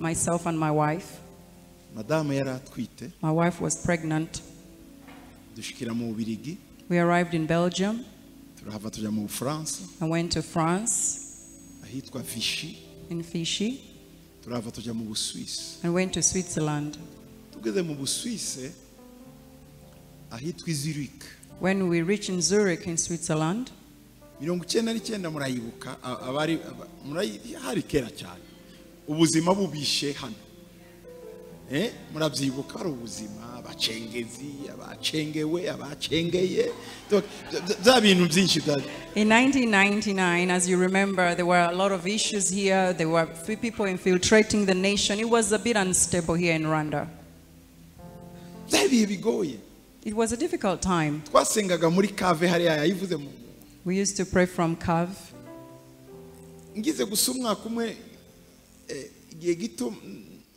myself and my wife. Madamu yari atwite. My wife was pregnant. Dushikira mu Bubirigi. We arrived in Belgium. Turahava tujya mu Bufaransa. I went to France. Ahitwa Vichy. In Vichy. Turahava tujya mu Busuwisi. And went to Switzerland. Tugeze mu Busuwisi ahitwa Zurich. When we reached in Zurich in Switzerland, 99 murayibuka abari hari kera cyane ubuzima bubishe hano murabyibuka ari ubuzima abacengezi abacengewe abacengeye bya bintu byinshi bya. In 1999, as you remember, there were a lot of issues here. There were few people infiltrating the nation. It was a bit unstable here in Rwanda. Byari ibihe bigoye. It was a difficult time. Twasengaga muri cave hariya yayivuze mu. We used to pray from cave. Ngize gusa umwaka umwe igihe gito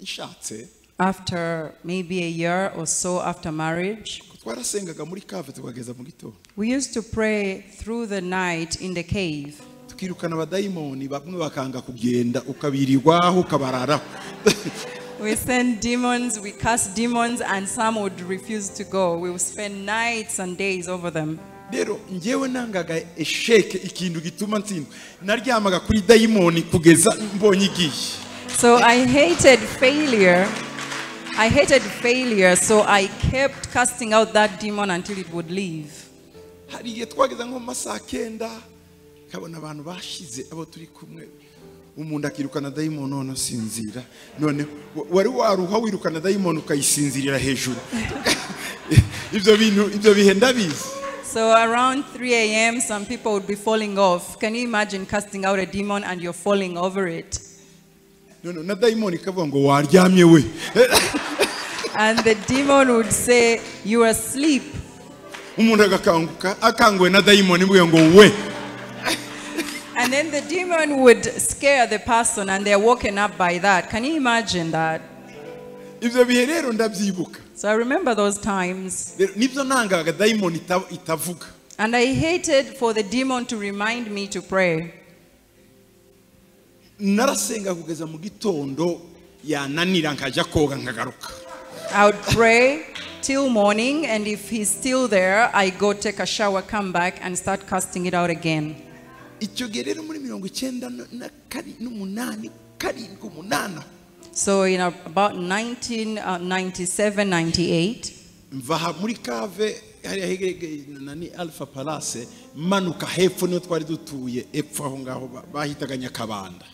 nshatse. After maybe a year or so after marriage, twarasengaga muri cave tukageza mu gitondo. We used to pray through the night in the cave. Tukirukana abadayimoni bamwe bakanga kugenda ukabirirwaho ukabararaho. We send demons, we cast demons, and some would refuse to go. We would spend nights and days over them. Rero njyewe nangaga esheke ikintu gituma ntsindwa. Naryamaga kuri dayimoni kugeza mbonye igiye. So I hated failure. I hated failure, so I kept casting out that demon until it would leave. Hari igihe twageze nko mu masaha 9 kabona abantu bashize abo turi kumwe. Umuntu akirukana dayimoni none asinzira. None wari waruha wirukana dayimoni ukayisinzirira hejuru. Ibyo bintu ibyo bihe ndabizi. So around 3 a.m. some people would be falling off. Can you imagine casting out a demon and you're falling over it? No, na dayimoni ikavuga ngo waryamye we. And the demon would say, you are asleep. Umuntu agakanguka akanguwe na dayimoni ivuga ngo we. And then the demon would scare the person and they're woken up by that. Can you imagine that? Ibyo bihe rero ndabyibuka. So I remember those times. Nibyo nangaga dayimoni itavuga. And I hated for the demon to remind me to pray. Narasenga kugeza mu gitondo yananira nkajya koga nkagaruka. I would pray till morning, and if he's still there, I go take a shower, come back and start casting it out again. Icyo gihe rero muri 98 7 8. So in about 1997, 98, mva muri cave hariya hegereye nani Alpha Palace manuka hepfo niyo twari dutuye epfo aho ngaho bahitaga Nyakabanda.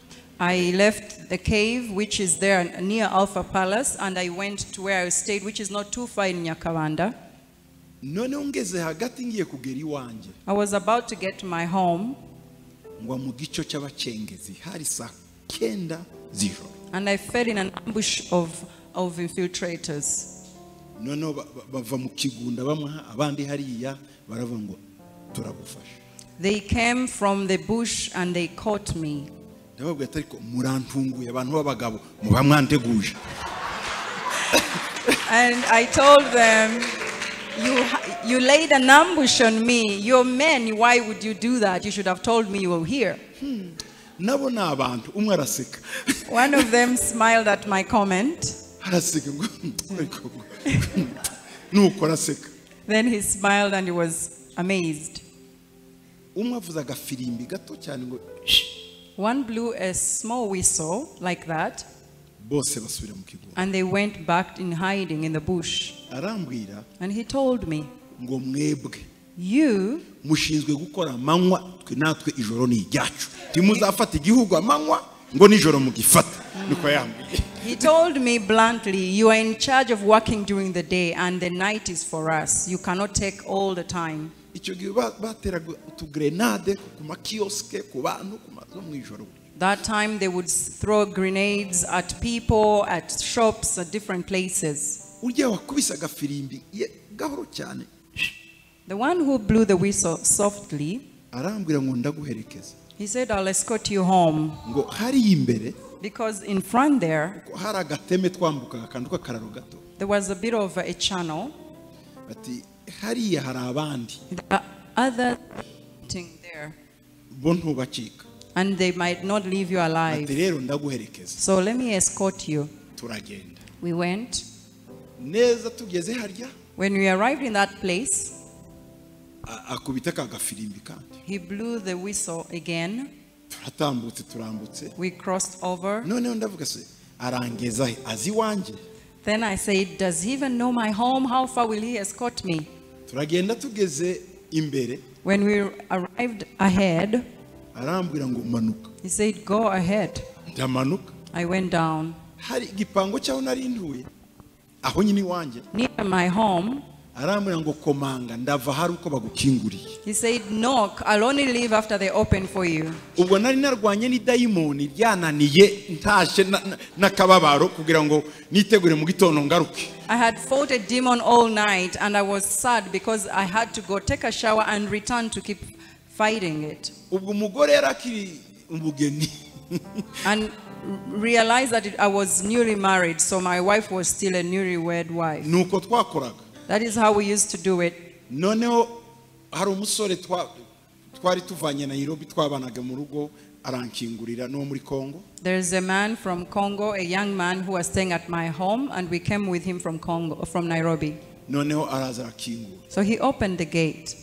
I left the cave, which is there near Alpha Palace, and I went to where I stayed, which is not too far in Nyakabanda. Noneho ngeze hagati ngiye kugera iwanjye. I was about to get to my home. Ngwa mu gico cy'abacengezi hari saa 9 z'ijoro. And I fell in an ambush of infiltrators. Noneho bava mu kigunda bamwe abandi hariya baravuga ngo turagufasha. They came from the bush and they caught me. Ndababwira ati ariko murantunguye abantu b'abagabo muba mwanteguje. And I told them, you laid an ambush on me. You're men, why would you do that? You should have told me you were here. Nabo ni abantu umwe araseka. One of them smiled at my comment. Araseka ngo ariko nuko araseka. Then he smiled and he was amazed. Umwe avuza agafirimbi gato cyane ngo One blew a small whistle like that. Bose basubira mu kigunda. And they went back in hiding in the bush. Arambwira And he told me, ngo mwebwe you mushinzwe gukora amanywa twe natwe ijoro ni iryacu. Ntimuzafata igihugu amanywa ngo nijoro mugifata. Niko yambwiye. He told me bluntly, you are in charge of working during the day and the night is for us. You cannot take all the time. Icyo gihe bateraga utugrenade ku makioske ku bantu ku mazu mu ijoro. That time they would throw grenades at people, at shops, at different places. Urya wakubise agafirimbi gahoro cyane. The one who blew the whistle softly, arambwira ngo ndaguherekeza. He said, I'll escort you home. Ngo hari imbere, because in front there, hari agateme twambukaga akantu k'akararo gato. There was a bit of a channel. Ati hariya hari abandi. There are others sitting there. Bo ntubacika. And they might not leave you alive. Ati rero ndaguherekeza. So let me escort you. Turagenda. We went. Neza tugeze harya. When we arrived in that place, akubita ka gafirimbi kandi. He blew the whistle again. Turatambutse turambutse. We crossed over. Noneho ndavuga se arangeza he azi wanje. Then I said, does he even know my home? How far will he escort me? Turagenda tugeze imbere. When we arrived ahead, arambwira ngo manuka. He said, go ahead. Ndamanuka. I went down. Hari igipango cyaho nari ntuye. Aho nyine iwanjye. Near my home. Arambwira ngo komanga ndava hari uko bagukinguriye. He said, knock, I'll only leave after they open for you. Ubwo nari narwanye n'idayimoni ryananiye ntashe nakababaro kugira ngo nitegure mu gitondo ngaruke. I had fought a demon all night and I was sad because I had to go take a shower and return to keep fighting it. Ubwo umugore yarakiri umugeni. And realized that I was newly married, so my wife was still a newlywed wife. Nuko twakoraga. That is how we used to do it. Noneho hari umusore twari tuvanye Nairobi twabanaga mu rugo arankingurira no muri Congo. There is a man from Congo, a young man who was staying at my home, and we came with him from Congo, from Nairobi. Noneho araza arakingura. So he opened the gate.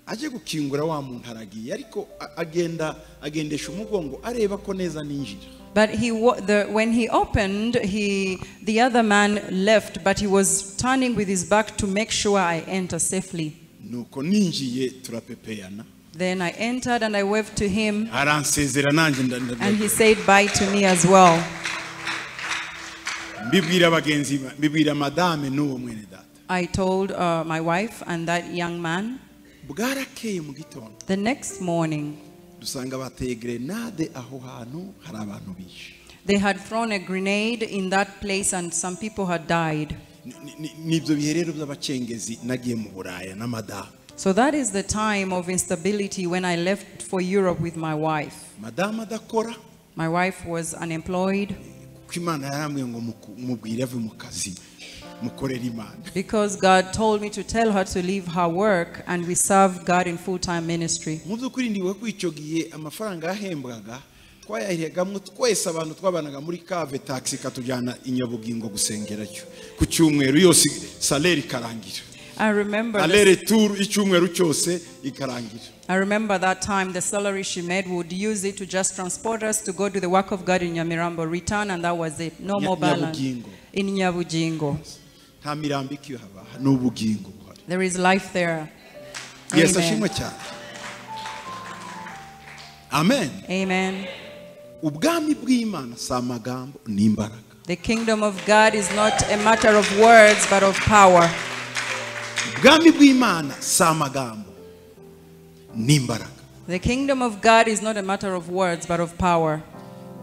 Aje gukingura wa muntu aragiye ariko agenda agendesha umugongo areba ko neza ninjira. But when he opened, the other man left, but he was turning with his back to make sure I enter safely. Nuko ninjiye turapepeyana. Then I entered and I waved to him. Aransezera nanje And he said bye to me as well. Mbibwira bagenzi mbibwira madame n'uwo mwene data. I told my wife and that young man. Bwarakeye mu gitondo. The next morning, dusanga bateye grenade aho hantu hari abantu bishe. They had thrown a grenade in that place and some people had died. Nibyo bihe rero by'abacengezi nagiye mu Buraya na madame. So that is the time of instability when I left for Europe with my wife. Madame adakora. My wife was unemployed. Kuko Imana yarambwiye ngo mubwire ave mu kazi mukorere Imana. Because God told me to tell her to leave her work and we serve God in full-time ministry. Mu by'ukuri ndiwe ko icyo gihe amafaranga yahembwaga twayahiregamwe twese abantu twabanaga muri cave taxi katujyana i Nyabugingo gusengerayo ku cyumweru yose salaire ikarangira. I remember Aller tour icyumweru cyose ikarangira. I remember that time the salary she made would use it to just transport us to go do the work of God in Nyamirambo, return, and that was it. No more balance. In Nyabujingo. Nta mirambo ikihaba, n'ubugingo buhari. There is life there. Yes, Amen. ashimwe cyane. Amen. Amen. Ubwami bw'Imana si amagambo n'imbaraga. The kingdom of God is not a matter of words but of power. Ubwami bw'Imana si amagambo n'imbaraga. The kingdom of God is not a matter of words but of power.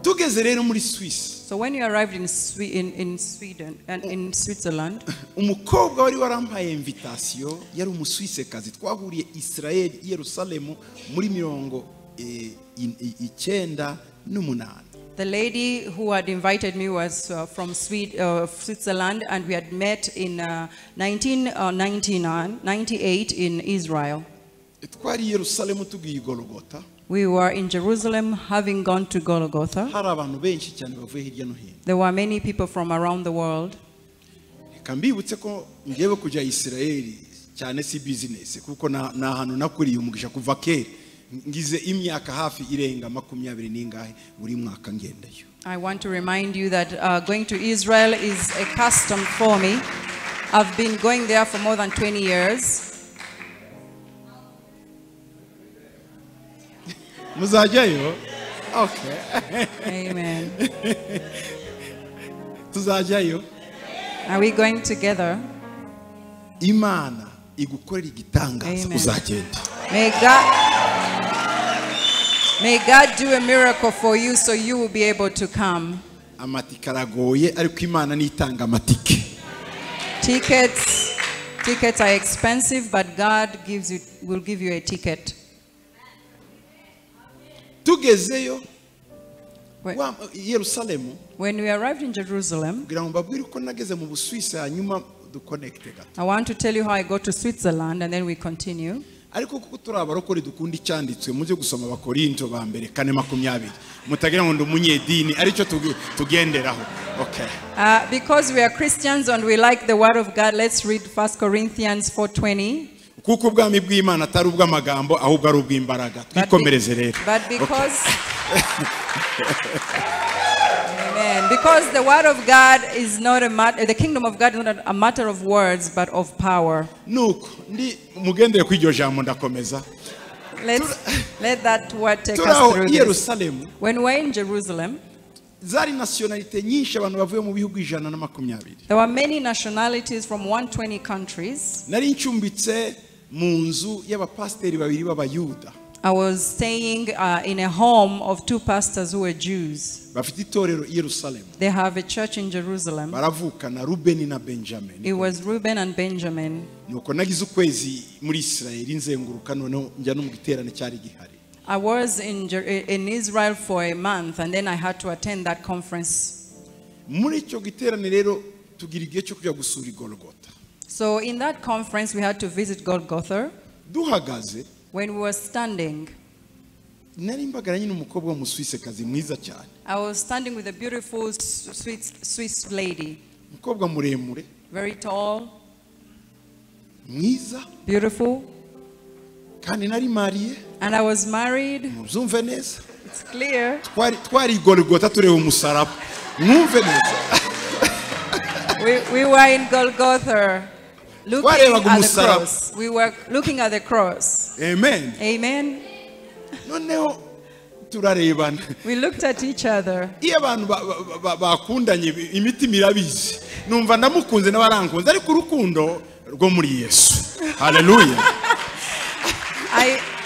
Tugeze rero muri Swiss. So when you arrived in Sweden and in Switzerland, umukobwa wari warampaye invitation yari umuswisekazi twahuriye Israel Yerusalemu muri 98. The lady who had invited me was from Switzerland, and we had met in 1998 in Israel. Twari Yerusalemu tugiye Golgotha. We were in Jerusalem, having gone to Golgotha. Hari abantu benshi cyane bavuye hirya no hino. There were many people from around the world. Reka mbibutse ko ngewe kujya Israel cyane si business kuko na hantu nakuriye umugisha kuva kera. Ngize imyaka hafi irenga 20 n'ingahe buri mwaka ngendayo. I want to remind you that going to Israel is a custom for me. I've been going there for more than 20 years. Muzajyayo? Okay. Amen. Tuzajyayo? Are we going together? Imana igukorera igitangaza uzagenda. May God do a miracle for you so you will be able to come. Amatike aragoye ariko Imana nitanga amatike. Tickets are expensive, but God will give you a ticket. Tugezeyo Yerusalemu. When we arrived in Jerusalem, kugira ngo mbabwire uko nageze mu Busuwisi hanyuma duconnecte gato. I want to tell you how I got to Switzerland and then we continue. Ariko kuko turi abarokore dukunda icyanditswe, mujye gusoma Abakorinto ba mbere 4:20, mutagira ngo ndi umunyedini, aricyo tugenderaho. Okay. Because we are Christians and we like the word of God, let's read 1 Corinthians 4:20. Kuko ubwami bw'Imana atari ubw'amagambo ahubwo ari ubw'imbaraga. Twikomereze rero. But because Amen. Because the word of God is not a matter, the kingdom of God is not a matter of words but of power. Nuko ndi mugendere ku iryo jambo ndakomeza. Let that word take us through this. When we're in Jerusalem, zari nationality nyinshi abantu bavuye mu bihugu 120. There were many nationalities from 120 countries. Nari ncumbitse mu nzu y'abapasteri babiri b'Abayuda. I was staying in a home of two pastors who were Jews. Bafite itorero i Yerusalemu. They have a church in Jerusalem. Baravukana Rubeni na Benjamin. It was Reuben and Benjamin. Nuko nagize ukwezi muri Israel nzenguruka, noneho njya no mu giterane cyari gihari. I was in Israel for a month, and then I had to attend that conference. Muri icyo giterane rero tugira igihe cyo kujya gusura Golgotha. So in that conference we had to visit Golgotha. Duhagaze. When we were standing, nari mbagaranye n'umukobwa w'umuswisekazi mwiza cyane. I was standing with a beautiful Swiss lady. Umukobwa muremure. Very tall. Mwiza. Beautiful. Kandi nari mariye. And I was married. Mubyumve neza. It's clear. Twari Golgotha tureba umusaraba. Mwumve neza. We were in Golgotha. Looking at the cross. We were looking at the cross. Amen. Amen. Noneho turarebana. We looked at each other. Iyo abantu bakundanye imitima irabizi. Numva ndamukunze n'abarankunze ariko urukundo rwo muri Yesu. Hallelujah.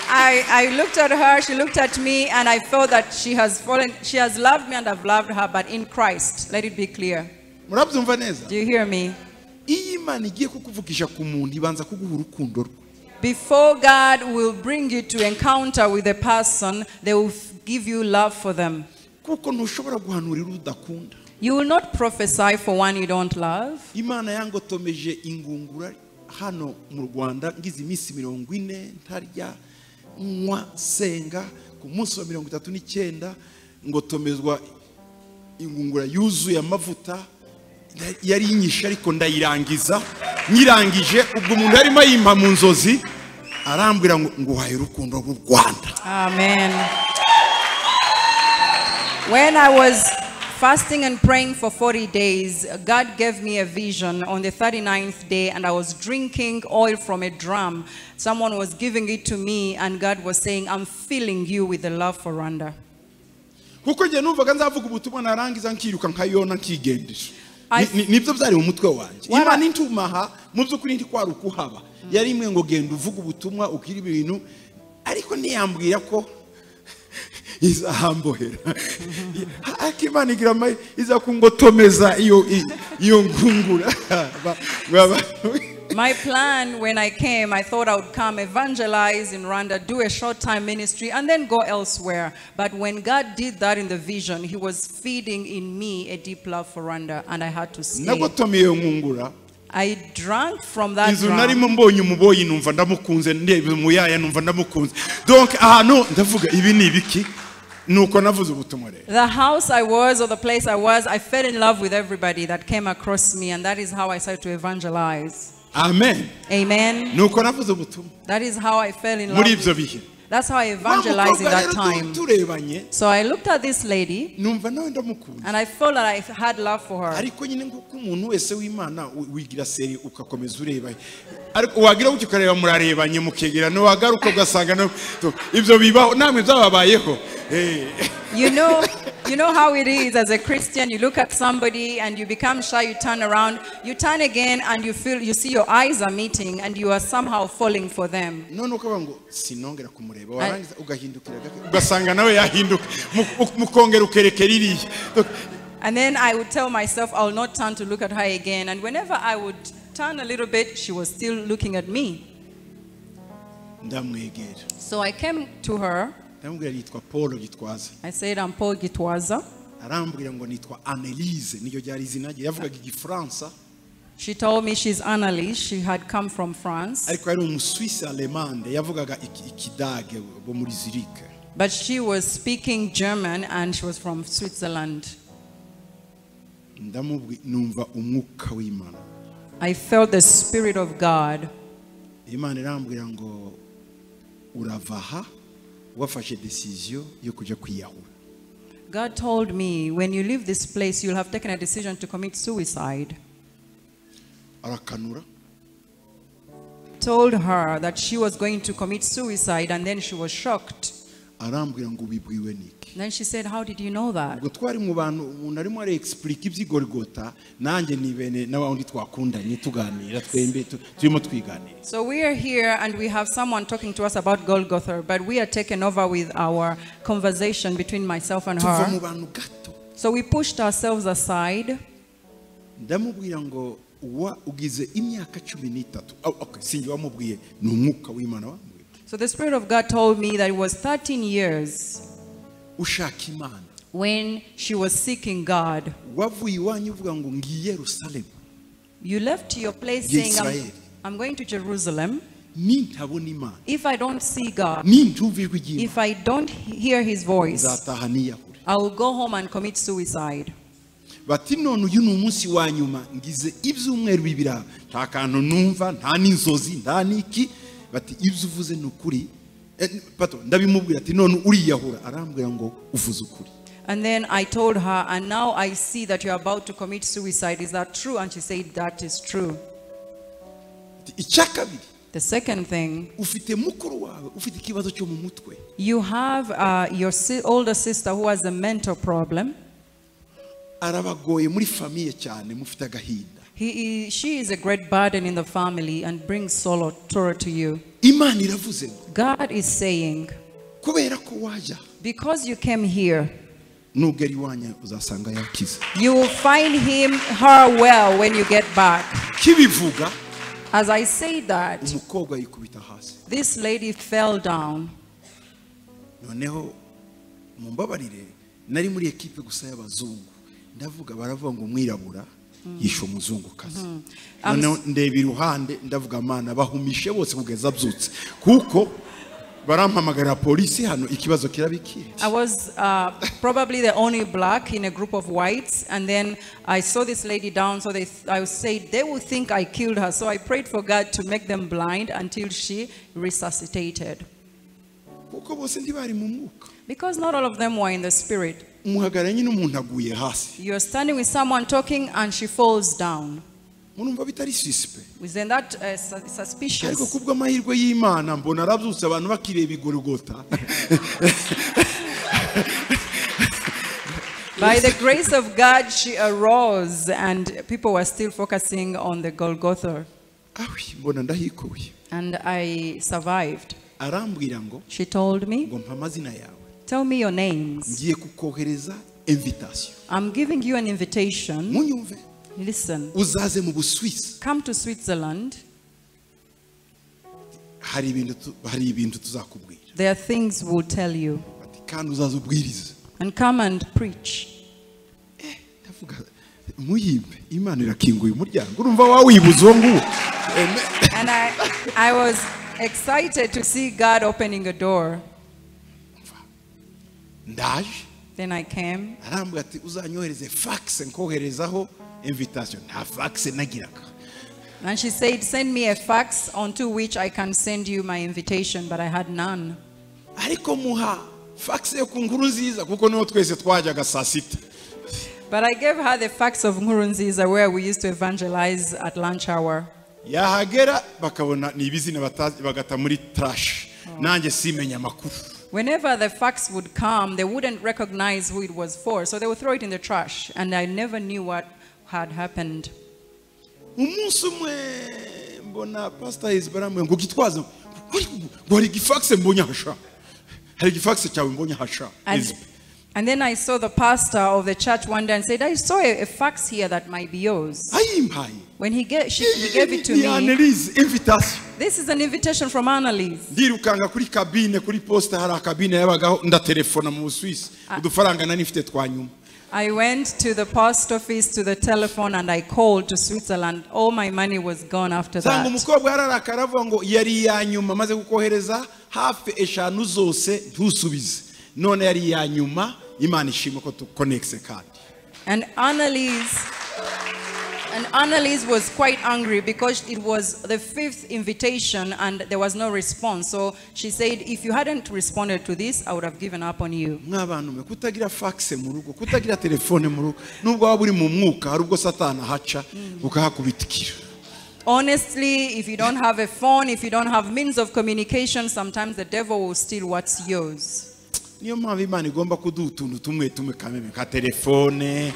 I looked at her, she looked at me, and I felt that she has fallen, she has loved me and I've loved her, but in Christ. Let it be clear. Murabyumva neza? Do you hear me? Iyo Imana igiye kukuvugisha ku muntu ibanza kuguha urukundo rwe. Before God will bring you to encounter with a person, they will give you love for them. Kuko ntushobora guhanurira udakunda. You will not prophesy for one you don't love. Imana yangotomeje ingungura hano mu Rwanda ngize iminsi 40 ntarya nywa senga, ku munsi wa 39 ngotomezwa ingungura yuzuye amavuta. Yari inyishe ariko ndayirangiza, nyirangije ubwo umuntu yarimo ayimpa mu nzozi arambwira ngo nguhaye urukundo rw'u Rwanda. Amen. When I was fasting and praying for 40 days, God gave me a vision on the 39th day, and I was drinking oil from a drum. Someone was giving it to me, and God was saying, I'm filling you with the love for Rwanda. Kuko nje numvaga nzavuga ubutumwa narangiza nkiruka nkayona nkigendesha. Nibyo byari mu mutwe wanjye. Imana intumaha mu by'ukuri ndi kwari ukuhaba. Yari imwe ngo genda uvuga ubutumwa ukiri ibintu, ariko ntiyambwira ko izahambohera. Akimana igira iza kungotomeza iyo ngungura. My plan when I came, I thought I would come evangelize in Rwanda, do a short time ministry, and then go elsewhere. But when God did that in the vision, he was feeding in me a deep love for Rwanda, and I had to stay. I drank from that drum. The house I was, or the place I was, I fell in love with everybody that came across me, and that is how I started to evangelize. Amen. Amen. That is how I fell in love. That's how I evangelized in that time. So I looked at this lady, and I felt that I had love for her. You know how it is as a Christian. You look at somebody and you become shy, you turn around, you turn again, and you feel, you see your eyes are meeting, and you are somehow falling for them. And then I would tell myself, I will not turn to look at her again. And whenever I would turn a little bit, she was still looking at me. So I came to her. I said, I'm Paul Gitwaza. She told me she's Annalise. She had come from France. Ariko yari Umusuwisi alemande yavugaga ikidage bo muri Zurich. But she was speaking German and she was from Switzerland. Ndamubwi numva umwuka w'Imana. I felt the Spirit of God. Imana irambwira ngo urava aha wafashe decision yo kujya kwiyahura. God told me, when you leave this place, you'll have taken a decision to commit suicide. Arakanura. Told her that she was going to commit suicide, and then she was shocked. Arambwira ngo ubibwiwe niki? Then she said, how did you know that? Ubwo twari mu bantu umuntu arimo arexplique iby'Igorigota nanjye nibene n'abandi twakundanye tuganira twembe turimo twiganira. So we are here and we have someone talking to us about Golgotha, but we are taken over with our conversation between myself and Tuva mu her. bantu gato. So we pushed ourselves aside. Ndamubwira ngo wa ugize imyaka 13. Oh, okay, sinjye wamubwiye ni umwuka w'Imana wambwiye. So the Spirit of God told me that it was 13 years ushaka Imana. when she was seeking God. Wavuye iwanyu uvuga ngo ngiye Yerusalemu. You left your place saying, Israel. I'm going to Jerusalem. Nintabona Imana. If I don't see God, Nintumva ijwi ry'Imana. if I don't hear his voice, Nzataha niyahure. I will go home and commit suicide. Bati none uyu ni umunsi wa nyuma ngize ibyumweru bibiri nta kantu numva nta n'inzozi nta niki. Bati ibyo uvuze ni ukuri. Pato ndabimubwira ati none uriyahura arambwira ngo uvuze ukuri. And then I told her, and now I see that you're about to commit suicide. Is that true? And she said, that is true. Icya kabiri, The second thing, ufite mukuru wawe ufite ikibazo cyo mu mutwe. you have your older sister who has a mental problem. Arabagoye muri famille cyane mufite agahinda. She is a great burden in the family and brings sorrow to you. Imana iravuze ngo, God is saying, kubera ko wajya, because you came here, nugera iwanyu uzasanga yakize. you will find her well when you get back. Kibivuga, As I say that, umukobwa yikubita hasi. this lady fell down. Noneho mumbabarire nari muri equipe gusa y'abazungu. Ndavuga baravuga ngo umwirabura yishe umuzungukazi. Noneho ndeba iruhande ndavuga Mana bahumishe bose kugeza abyutse kuko barampamagara polisi hano ikibazo kirabikiri. I was probably the only black in a group of whites, and then I saw this lady down, so I said they will think I killed her, so I prayed for God to make them blind until she resuscitated. Kuko bose ntibari mu mwuka. Because not all of them were in the spirit. Umuhagaranye n'umuntu aguye hasi. You're standing with someone talking and she falls down. Murumva bitari suspect. Isn't that suspicious? Ariko kubwo amahirwe y'Imana mbona arabyutse abantu bakireba igorogota. By the grace of God she arose and people were still focusing on the Golgotha. Awi mbona ndahikuye. And I survived. Arambwira ngo, She told me, ngo mpa amazina yawe. Tell me your names. Ngiye kukohereza invitation. I'm giving you an invitation. Munyumve. Listen. Uzaze mu Busuwisi. Come to Switzerland. Hari ibintu tuzakubwira. There are things we'll tell you. Ati kandi uzaze ubwirize. And come and preach. Ndavuga muyimbe Imana irakinguye umuryango urumva wawibuza uwo nguwo. And I was excited to see God opening a door. Ndaje. Then I came. Arambwira ati uzanyohereze fax nkoherezaho invitation. Nta fax nagiraga. And she said, send me a fax onto which I can send you my invitation, but I had none. Ariko muha fax yo ku nkuru nziza kuko niho twese twajyaga saa sita. But I gave her the fax of Nkurunziza where we used to evangelize at lunch hour. Yahagera bakabona ni ibizina batazi bagata muri trash. Nanjye simenya amakuru. Whenever the fax would come, they wouldn't recognize who it was for, so they would throw it in the trash, and I never knew what had happened. Umunsi umwe mbona Pastor Hezbarambwe ngo gitwaza ngo hari igifax mbonye hasha. Hari igifax cyawe mbonye hasha. And then I saw the pastor of the church one day and said, I saw a fax here that might be yours. Ayimpaye. When he gave it to me. Annelise, invitation. This is an invitation from Annelise. Ndirukanga kuri cabine kuri poste hari cabine yabagaho ndatelefona mu Swiss. Udufaranga nari mfite twa nyuma. I went to the post office, to the telephone, and I called to Switzerland. All my money was gone after Nsanga that. umukobwa yararakara avuga ngo yari iya nyuma maze kukohereza hafi eshanu zose ntusubize none yari iya nyuma Imana ishimwe ko tukonekise kandi. And Annalise was quite angry because it was the fifth invitation and there was no response. So she said, "If you hadn't responded to this, I would have given up on you." Mw'abantu mwe kutagira fax mu rugo kutagira telefone mu rugo nubwo waba uri mu mwuka hari ubwo Satani ahaca ukahakubitikira. Honestly, if you don't have a phone, if you don't have means of communication, sometimes the devil will steal what's yours. Niyo mpamvu Imana igomba kuduha utuntu tumwe tumwe kameme nka telefone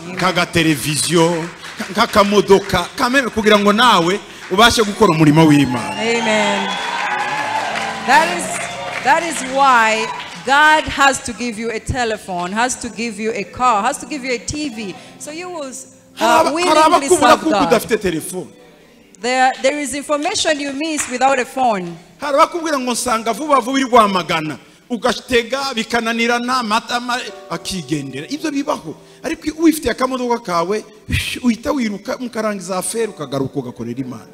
nk'agateleviziyo nk'akamodoka kameme kugira ngo nawe ubashe gukora umurimo w'Imana. Amen. That is why God has to give you a telephone, has to give you a car, has to give you a TV. So you will Hari hari willingly abakubura serve kuko God. Udafite telefone. There is information you miss without a phone. Hari abakubwira ngo nsanga vuba vuba iri Rwamagana ugatega bikananirana amata akigendera ibyo bibaho ariko wifitiye akamodoka kawe uhita wiruka mukarangiza affaire ukagaruka ugakorera Imana.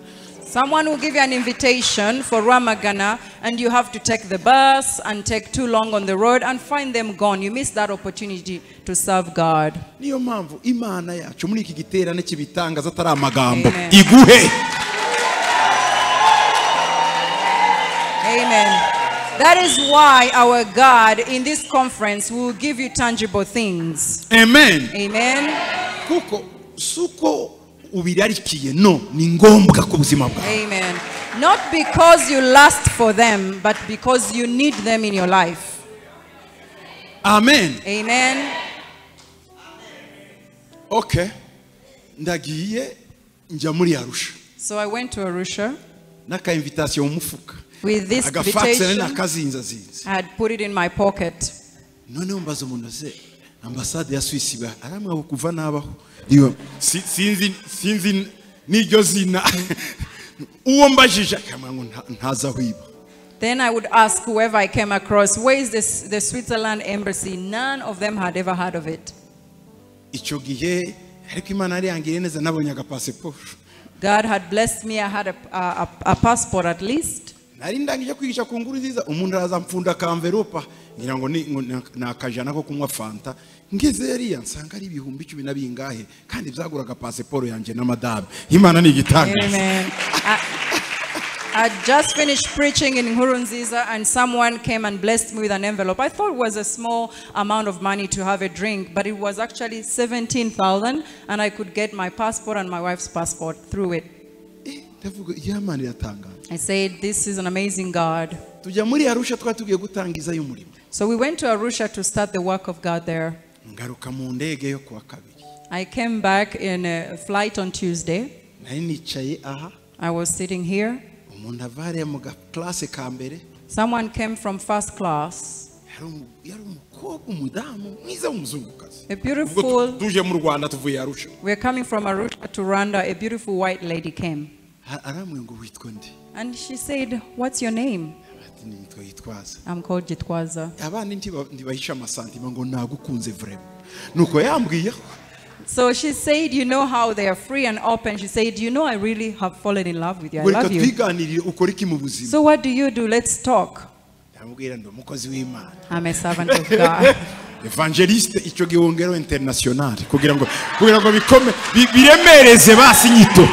Someone will give you an invitation for Rwamagana, and you have to take the bus and take too long on the road and find them gone. You miss that opportunity to serve God. Niyo mpamvu Imana yacu muri iki giterane cy'ibitangaza atari amagambo Amen. Iguhe. Amen. That is why our God in this conference will give you tangible things. Amen. Amen. Kuko si uko ubirarikiye no ni ngombwa ku buzima bwawe. Amen. Not because you lust for them, but because you need them in your life. Amen. Amen. Okay, ndagiye njya muri Arusha. So I went to Arusha N'aka invitation mu mufuka with this agafax nari invitation. Nakazinzazinze. I had put it in my pocket. Noneho mbaza umuntu ase ambasade ya Suisse iba aramwabo kuva nabaho iyo sinzi sinzi n'iryo zina uwo mbajije akamwa ngo ntazi aho iba. Then I would ask whoever I came across, "Where is this, the Switzerland embassy?" None of them had ever heard of it. Icyo gihe ariko Imana yari yangiriye neza nabonye agapasiporo. God had blessed me. I had a passport at least. Nari ndangije kwigisha ku Nkuru Nziza umuntu araza mpfunda ka envelope ngira ngo ni ngo ni akajana ko kunywa fanta ngeze yariya nsanga ari ibihumbi cumi na bingahe kandi byaguraga pasiporo yanjye na madame. Imana ni igitangaza. Amen. I just finished preaching in Nkurunziza and someone came and blessed me with an envelope. I thought it was a small amount of money to have a drink, but it was actually 17,000 and I could get my passport and my wife's passport through it. Eh, ndavuga iya Mana iratangaje. I said, "This is an amazing God." Tujya muri Arusha twari tugiye gutangizayo umurimo. So we went to Arusha to start the work of God there. Ngaruka mu ndege yo kuwa kabiri. I came back in a flight on Tuesday. Nari nicaye aha. I was sitting here. Umuntu ava hariya mu gaklase ka mbere. Someone came from first class. Yari umukobwa umudamu mwiza w'umuzungukazi. A Ubwo beautiful, tuje mu Rwanda tuvuye Arusha. We're coming from Arusha to Rwanda. A beautiful white lady came. Arambwira ngo witwa nde? And she said, "What's your name?" Ati nitwa Gitwaza. "I'm called Gitwaza." Abandi ntibahisha amasantima ngo nagukunze vraiment nuko yambwiye. So she said, you know how they are free and open. She said, "I really have fallen in love with you. I Ngo reka love you. Twiganirire ukora iki mu buzima? So what do you do? Let's talk." Ndamubwira ndi umukozi w'Imana. "I'm a servant of God." Evangeliste icyo gihe wongeraho international kugira ngo bikome biremereze basi inyito.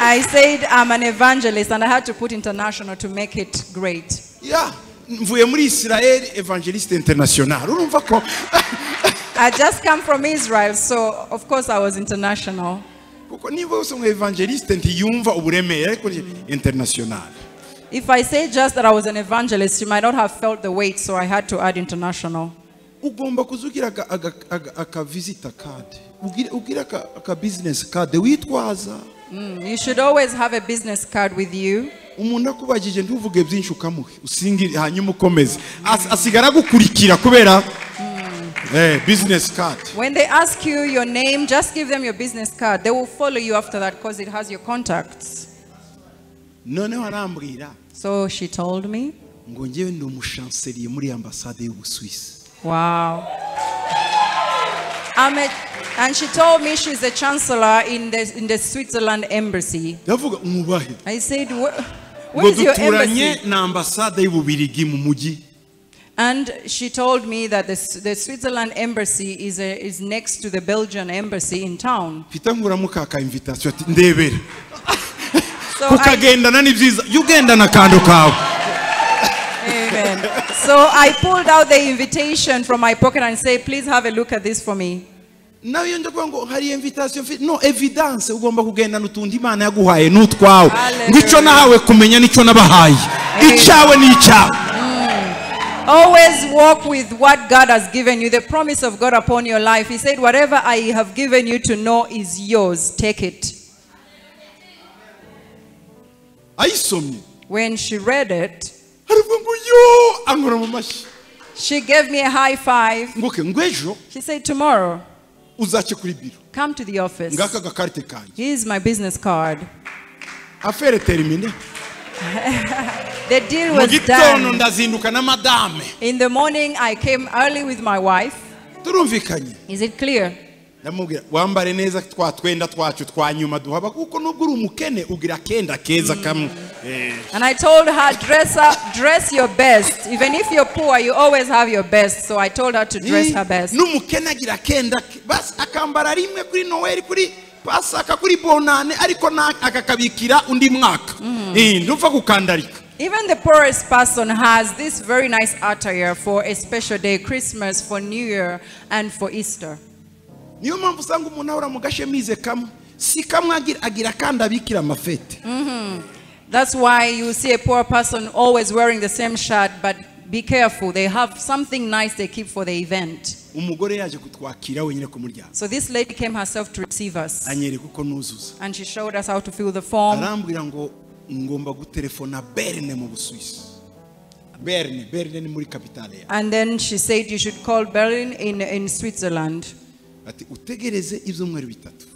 I said, "I'm an evangelist," and I had to put international to make it great. Ya mvuye muri Israel evangeliste international urumva ko. I just come from Israel, so of course I was international. Kuko niba wese ngo evangeliste ntiyumva uburemere ariko ni international. If I say just that I was an evangelist, you might not have felt the weight, so I had to add international. Ugomba kuza ugira aka visitor card ugira aka business card witwaza. You should always have a business card with you. Umuntu akubajije ntuvuge byinshi ukamuhe usingire hanyuma ukomeze asigara agukurikira kubera business card. When they ask you your name, just give them your business card. They will follow you after that because it has your contacts. Noneho arambwira So she told me, ngo njyewe ndi umushanseriye muri ambasade y'Ubusuwisi. Wow. And she told me she's a chancellor in the Switzerland embassy. Ndavuga umubahe. I said, where is your embassy? Na ambasade y'Ububirigi mu mujyi. And she told me that the Switzerland embassy is next to the Belgian embassy in town. Mfita nkuramo ka invitation ati ndebera. So kukagendana ni byiza, ugendana kando kawe. Amen. So I pulled out the invitation from my pocket and said, please have a look at this for me. Nawe ndavuga ngo hari invitation, no evidence, ugomba kugendana utundi Imana yaguhaye n'utwawe. Ngicyo nahawe kumenya nicyo nabahaye. Icyawe ni icyawe. Always walk with what God has given you, the promise of God upon your life. He said, whatever I have given you to know is yours. Take it. When she read it, she gave me a high five. She said, tomorrow, come to the office. Here's my business card. Affaire terminée. The deal was done. In the morning, I came early with my wife. Is it clear? And I told her, dress up, dress your best. Even if you're poor, you always have your best. So I told her to dress her best. Even the poorest person has this very nice attire for a special day, Christmas, for New Year, and for Easter. That's why you see a poor person always wearing the same shirt, but be careful, they have something nice they keep for the event. So this lady came herself to receive us. And she showed us how to fill the form. And then she said you should call Berlin in Switzerland.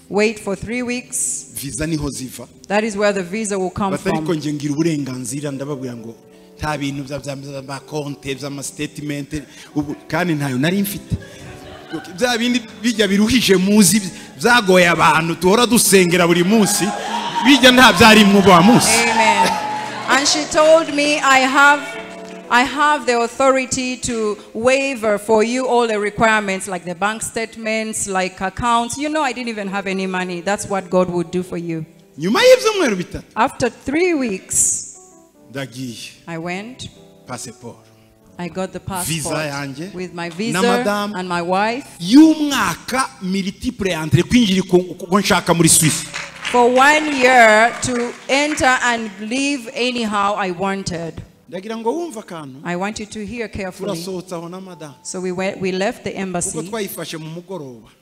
Wait for 3 weeks. That is where the visa will come from. Amen. And she told me I have the authority to waiver for you all the requirements, like the bank statements, like accounts. You know, I didn't even have any money. That's what God would do for you. After 3 weeks, I went. I got the passport with my visa and my wife. For 1 year to enter and leave anyhow I wanted. I want you to hear carefully. So we left the embassy.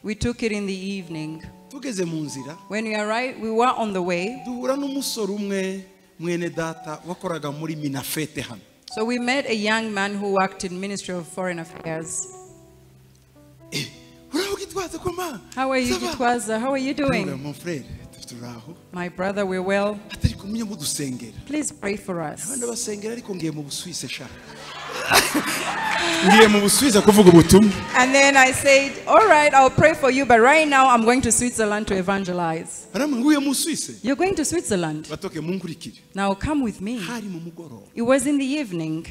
We took it in the evening. When we arrived, we were on the way. So we met a young man who worked in Ministry of Foreign Affairs. How are you, Gitwaza? How are you doing? My brother, we're well. Please pray for us. And then I said, all right, I'll pray for you, but right now I'm going to Switzerland to evangelize. You're going to Switzerland. Now come with me. It was in the evening.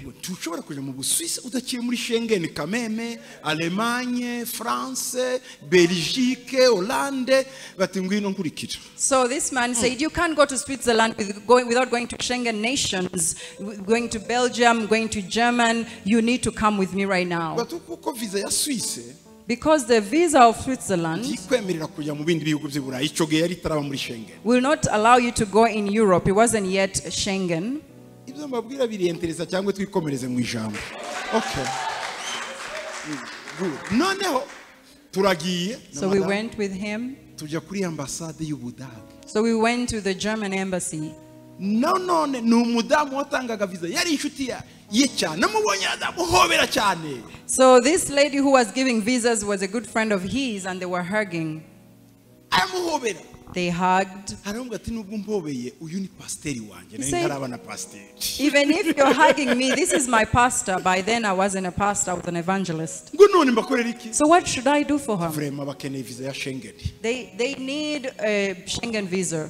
So this man said, you can't go to Switzerland without going to Schengen nations, going to Belgium, going to Germany. You need to come with me right now. Because the visa of Switzerland will not allow you to go in Europe. It wasn't yet Schengen. Okay. Good. So we went with him. So we went to the German embassy. So this lady who was giving visas was a good friend of his, and they were hugging. They hugged. Aravuga ati nubwo umpobeye uyu ni pasiteri wanjye nari He said, ntaraba na pasiteri. "Even if you're hugging me, this is my pastor." By then I wasn't a pastor, I was an evangelist. Ngo none mbakorera iki? So what should I do for her? Vraiment bakeneye visa ya Schengen. They need a Schengen visa.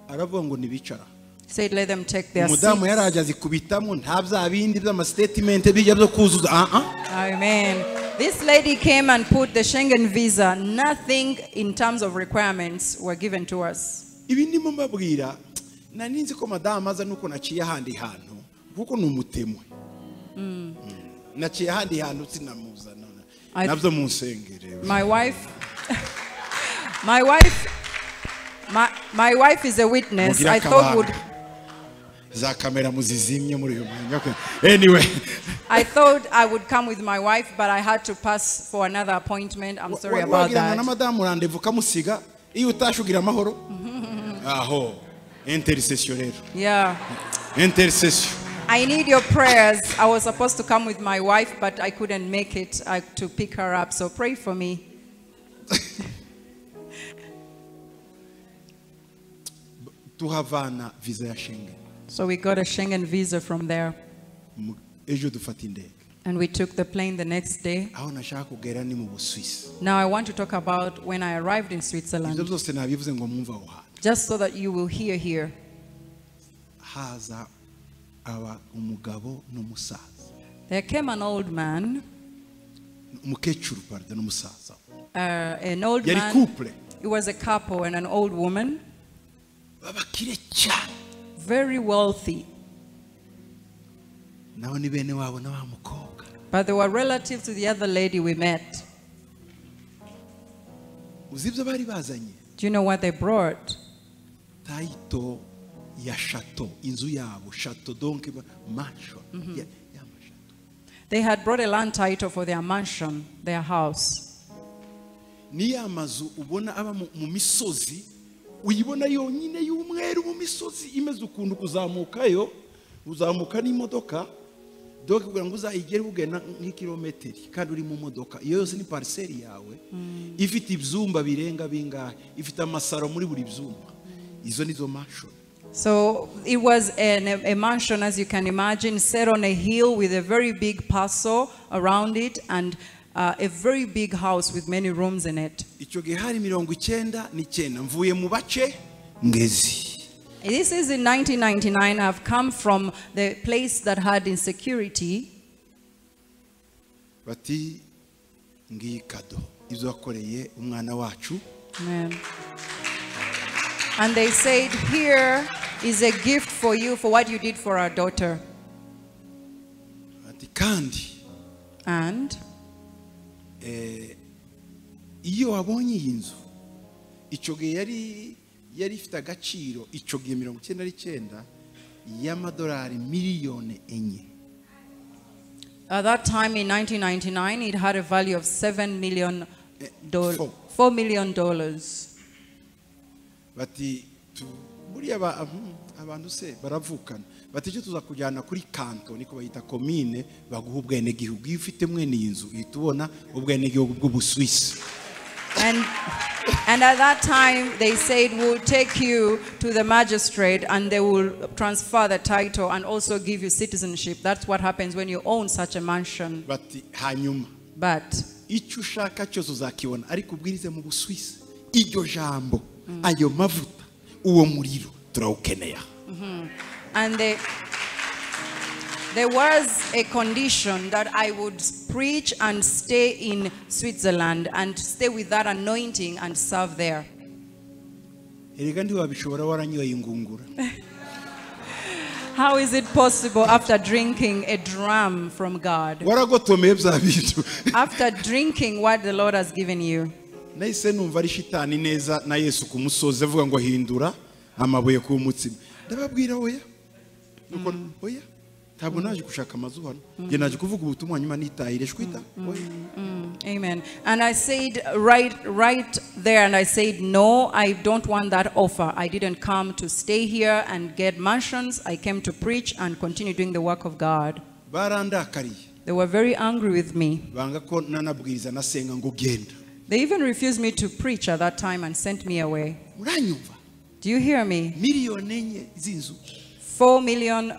Aravuga ngo nibicara. He said, "Let them take their Umudamu seats." yaraje azikubitamo nta bya bindi by'amastatement bijya byo kuzuza ah ah. Amen. This lady came and put the Schengen visa. Nothing in terms of requirements were given to us. Ibi ndimo mbabwira nari nzi ko madamu aza nuko naciye ahandi hantu kuko ni umutemwe. Naciye ahandi hantu sinamuzana. Nabyo munsengere. My wife is a witness. Mugira I thought would za kamera muzizimye muri uyu mwanya. Okay. Anyway. I thought I would come with my wife, but I had to pass for another appointment. I'm sorry about Wagira ngo na that. madamu rendezvous kamusiga iyo utashugira amahoro. Aho intercession rero. Yeah. Intercession. I need your prayers. I was supposed to come with my wife, but I couldn't make it to pick her up. So pray for me. Tuhavana visa ya Schengen. So we got a Schengen visa from there. Ejo dufata indege. And we took the plane the next day. Aho nashaka kugera ni mu Busuwisi. Now I want to talk about when I arrived in Switzerland. Ibyo byose nabivuze ngo mwumve aho hantu. Just so that you will hear here. Haza aba umugabo n'umusaza. There came an old man. Umukecuru pardon n'umusaza. An old Yari man. Couple. It was a couple and an old woman. Babakire cyane. Very wealthy. Nabo ni bene wabo na wa mukobwa. But they were relative to the other lady we met. Uzi ibyo bari bazanye? Do you know what they brought? Taito ya chateau, inzu yabo, chateau donc mansion. Ya chateau. They had brought a land title for their mansion, their house. Ni ya mazu ubona aba mu misozi, uyibona yonyine y'umweru mu misozi imeze ukuntu kuzamukayo, uzamuka n'imodoka. Donc kugira ngo uzayigere ugena nk'ikilometeri kandi uri mu modoka iyo yose ni parcelle yawe ifite ibyumba birenga bingahe ifite amasaro muri buri byumba izo nizo mansion. So it was a mansion, as you can imagine, set on a hill with a very big parcel around it and a very big house with many rooms in it. Icyo gihe hari 99 mvuye mu bace ngezi. This is in 1999. I've come from the place that had insecurity. Bati ngiyi kado ibyo wakoreye umwana wacu. Amen. And they said, here is a gift for you for what you did for our daughter. Bati kandi. And iyo wabonye iyi nzu icyo gihe yari ifite agaciro icyo gihe 99 y'amadolari miliyoni 4. At that time in 1999 it had a value of $7 million $4 million. Bati buriya abantu se baravukana bati icyo tuzakujyana kuri kanto niko bayita commune baguha ubwenegihugu iyo ufite mwene iyi nzu uhita ubona ubwenegihugu bw'Ubusuwisi. And at that time they said, we'll take you to the magistrate and they will transfer the title and also give you citizenship. That's what happens when you own such a mansion. Bati hanyuma. But icyo ushaka cyose uzakibona ariko ubwirize mu Busuwisi iryo jambo ayo mavuta uwo muriro turawukeneye. And there was a condition that I would preach and stay in Switzerland and stay with that anointing and serve there. How is it possible after drinking a dram from God? After drinking what the Lord has given you. Nahise numva ari shitani neza na Yesu kumusoze avuga ngo hindura amabuye ku mutsima. Ndababwira oya. Nuko oya. Ntabwo naje gushaka amazu hano. Nge naje kuvuga ubutumwa nyuma nitahire shwita. Oya. Amen. And I said right there, and I said, no, I don't want that offer. I didn't come to stay here and get mansions. I came to preach and continue doing the work of God. Barandakariye. They were very angry with me. Banga ko nanabwiriza nasenga ngo genda. They even refused me to preach at that time and sent me away. Muranyumva? Do you hear me? Miliyoni 4 z'inzu. $4 million.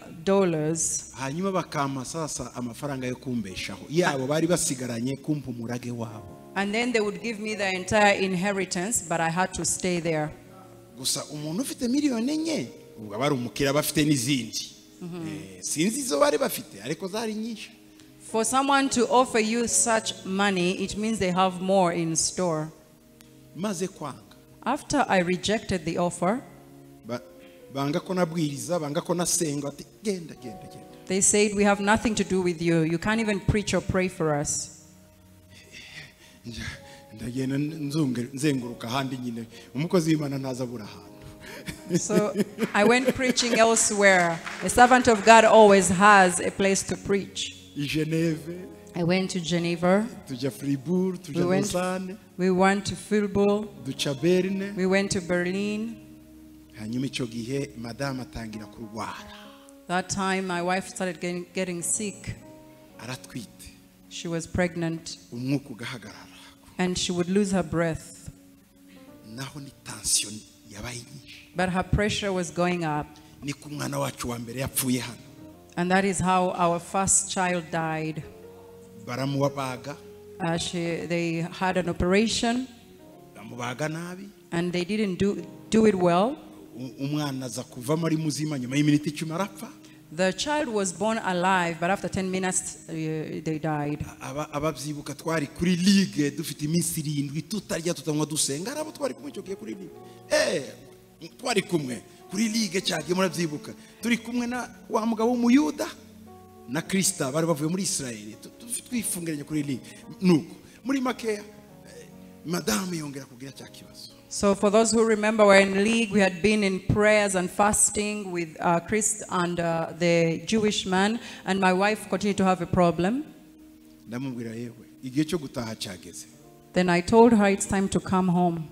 Hanyuma bakampa sasa amafaranga yo kumbeshaho yabo bari basigaranye kumpa umurage wabo. And then they would give me the entire inheritance, but I had to stay there. Gusa umuntu ufite miliyoni 4 ubwo aba ari umukire, aba afite n'izindi. Sinzi izo bari bafite, ariko zari nyinshi. For someone to offer you such money, it means they have more in store. Maze kwanga. After I rejected the offer, Banga ko nabwiriza, banga ko nasenga, ati genda, genda, genda. They said, we have nothing to do with you. You can't even preach or pray for us. Ndagenda nzenguruka ahandi nyine, umukozi w'Imana ntazabura ahantu. So I went preaching elsewhere. A servant of God always has a place to preach. I Geneve. I went to Geneva. Tujya Fribourg, tujya Lausanne. We went to Fribourg. Duca Berne. We went to Berlin. Hanyuma icyo gihe madame atangira kurwara. That time my wife started getting sick. Aratwite. She was pregnant. Umwuka ugahagarara. And she would lose her breath. Naho ni tension yabaye nyinshi. But her pressure was going up. Ni ku mwana wacu wa mbere yapfuye hano. And that is how our first child died. Baramubaga. They had an operation. Bamubaga nabi. And they didn't do it well. Umwana aza kuvamo ari muzima nyuma y'iminota 10 arapfa. The child was born alive, but after 10 minutes, they died. Ababyibuka twari kuri ligue dufite iminsi 7 tutarya tutanywa dusenga, arabo twari kumwe cyo kuri ligue. Twari kumwe kuri ligue cyagiye murabyibuka. Turi kumwe na wa mugabo w'umuyuda na Krista bari bavuye muri Israel. Twifungiranye kuri ligue. Nuko muri makeya madame yongera kugira cya kibazo. So for those who remember, we're in league. We had been in prayers and fasting with Chris and the Jewish man, and my wife continued to have a problem. Ndamubwira yewe, igihe cyo gutaha cyageze. Then I told her it's time to come home.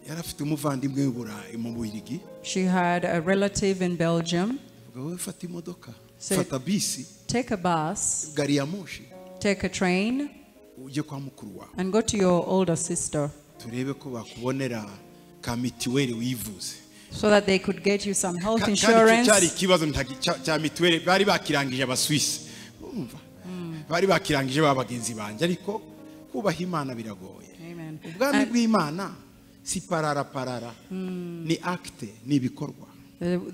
Yari afite umuvandimwe w'i mu Bubiligi. She had a relative in Belgium. Wowe fata imodoka, So, fata bisi, take a bus, gari ya moshi, take a train, ujye kwa mukuru wawe. and go to your older sister. Turebe ko bakubonera ka mituweli wivuze. So that they could get you some health Kandi insurance. cyari ikibazo cya mituweli bari bakirangije abaswisi. Urumva? Bari bakirangije ba bagenzi banje, ariko kubaha Imana biragoye. Amen. Ubwami bw'Imana si parara parara, ni acte, ni ibikorwa.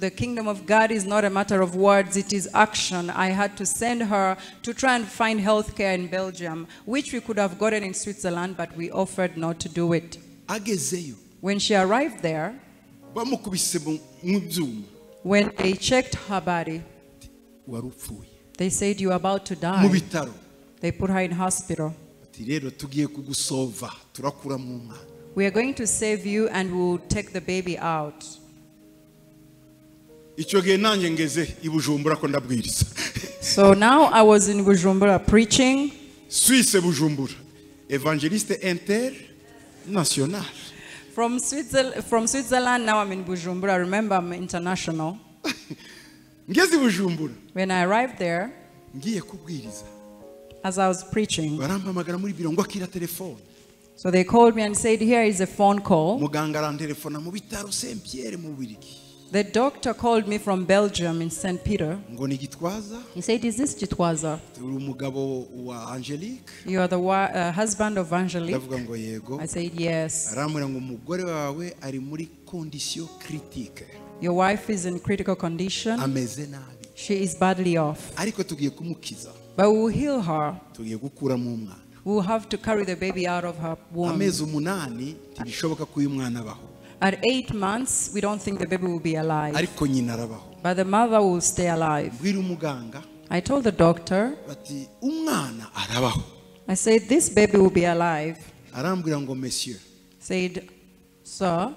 The kingdom of God is not a matter of words, it is action. I had to send her to try and find health care in Belgium, which we could have gotten in Switzerland, but we offered not to do it. Agezeyo. When she arrived there, Bamukubise mu byuma. when they checked her body, Wari upfuye. they said, you are about to die. Mu bitaro. They put her in hospital. Ati rero tugiye kugusova, turakuramo umwana. We are going to save you and we will take the baby out. Icyo gihe nanjye ngeze i Bujumbura ko ndabwiriza. So now I was in Bujumbura preaching. Suisse Bujumbura, evangeliste international. From Switzerland, now I'm in Bujumbura. Remember, I'm international. Ngeze i Bujumbura. When I arrived there, ngiye kubwiriza. As I was preaching, barampamagara muri biro ngo akira telefone. So they called me and said, here is a phone call. Muganga arantelefona mu bitaro Saint Pierre mu Bubiligi. The doctor called me from Belgium in St. Peter. Ngo ni Gitwaza. He said, is this Gitwaza? Uri umugabo wa Angelique. You are the husband of Angelique. Ndavuga ngo yego. I said, yes. Arambwira ngo umugore wawe ari muri condition critique. Your wife is in critical condition. Ameze nabi. She is badly off. Ariko tugiye kumukiza. But we will heal her. Tugiye gukuramo umwana. We will have to carry the baby out of her womb. Amezi 8 ntibishoboka ko uyu mwana abaho. At 8 months, we don't think the baby will be alive. Ariko nyina arabaho. But the mother will stay alive. Mbwira umuganga. I told the doctor. Bati umwana arabaho. I said, this baby will be alive. Arambwira ngo monsieur. Said, sir,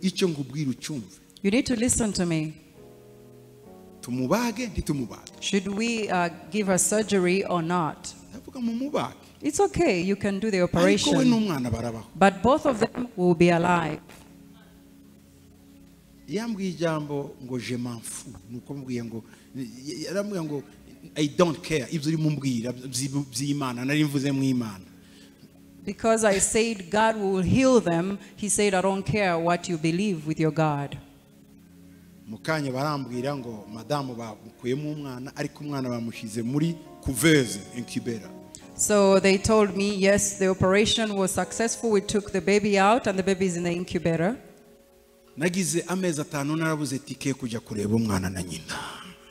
icyo ngubwira ucyumve. You need to listen to me. Tumubage ntitumubage. Should we give her surgery or not? Ndavuga mumubage. It's okay, you can do the Ariko we operation. n'umwana barabaho. But both of them will be alive. Yambwiye ijambo ngo je m'en fous. Nuko mbwiye ngo yarambwiye ngo I don't care ibyo uri mumbwira by'Imana nari mvuze mu Imana. Because I said God will heal them, he said, I don't care what you believe with your God. Mu kanya barambwira ngo madamu bamukuyemo umwana ariko umwana bamushyize muri couveuse incubator. So they told me, yes, the operation was successful. We took the baby out and the baby is in the incubator. Nagize amezi 5 narabuze tike kujya kureba umwana na nyina.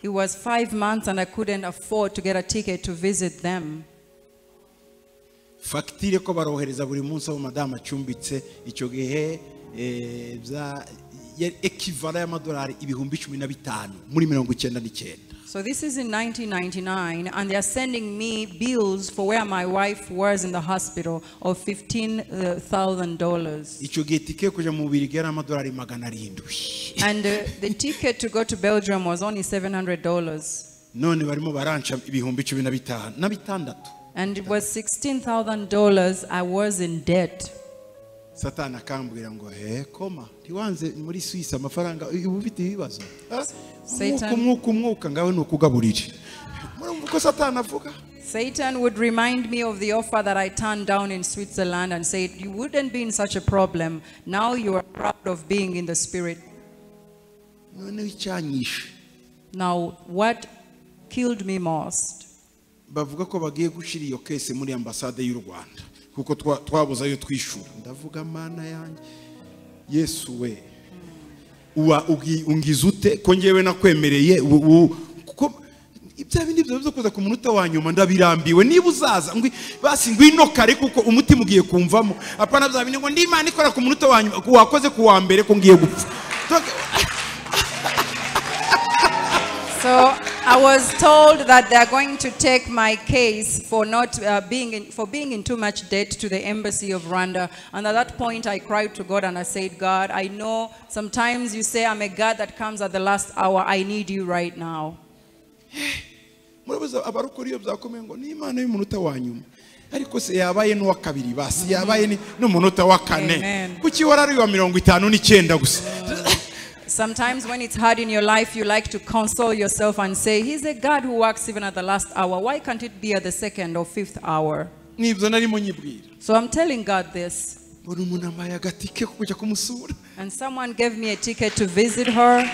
It was 5 months and I couldn't afford to get a ticket to visit them. Facture ko barohereza buri munsi aho madamu acumbitse icyo gihe bya equivalent y'amadolari 15,000 muri 99. So this is in 1999 and they are sending me bills for where my wife was in the hospital of $15,000. Icyo gihe tike kuja mu Bubiligi yari amadolari 700. And the ticket to go to Belgium was only $700. None barimo baranca 15,000 na 6. And it was $16,000 I was in debt. Satani akambwira ngo he koma ntiwanze muri Suisse amafaranga ubu ufite ibibazo. Umwuka umwuka ngawe nukugaburire. Murumva uko Satani avuga? Satan would remind me of the offer that I turned down in Switzerland and said, you wouldn't be in such a problem. Now you are proud of being in the spirit. None icyanyishe. Now what killed me most? Bavuga ko bagiye gushira iyo case muri ambassade y'u Rwanda kuko twabuze ayo twishura. Ndavuga mana yanjye Yesu we uwa ungize ute ko ngewe nakwemereye kuko ibya bindi byo kuza ku munota wa nyuma ndabirambiwe niba uzaza ngwi basi ngwino kare kuko umutima ugiye kumvamo apana bya bindi ngo ndi Imana ikora ku munota wa nyuma wakoze ku wa mbere ko ngiye gupfa. So I was told that they are going to take my case for not being in too much debt to the embassy of Rwanda. And at that point, I cried to God and I said, God, I know sometimes you say I'm a God that comes at the last hour. I need you right now. Ariko se yabaye n'uwa kabiri basi yabaye n'umunota wa kane kuki warari wa 59 gusa. Sometimes when it's hard in your life, you like to console yourself and say, he's a God who works even at the last hour. Why can't it be at the second or fifth hour? So I'm telling God this. And someone gave me a ticket to visit her.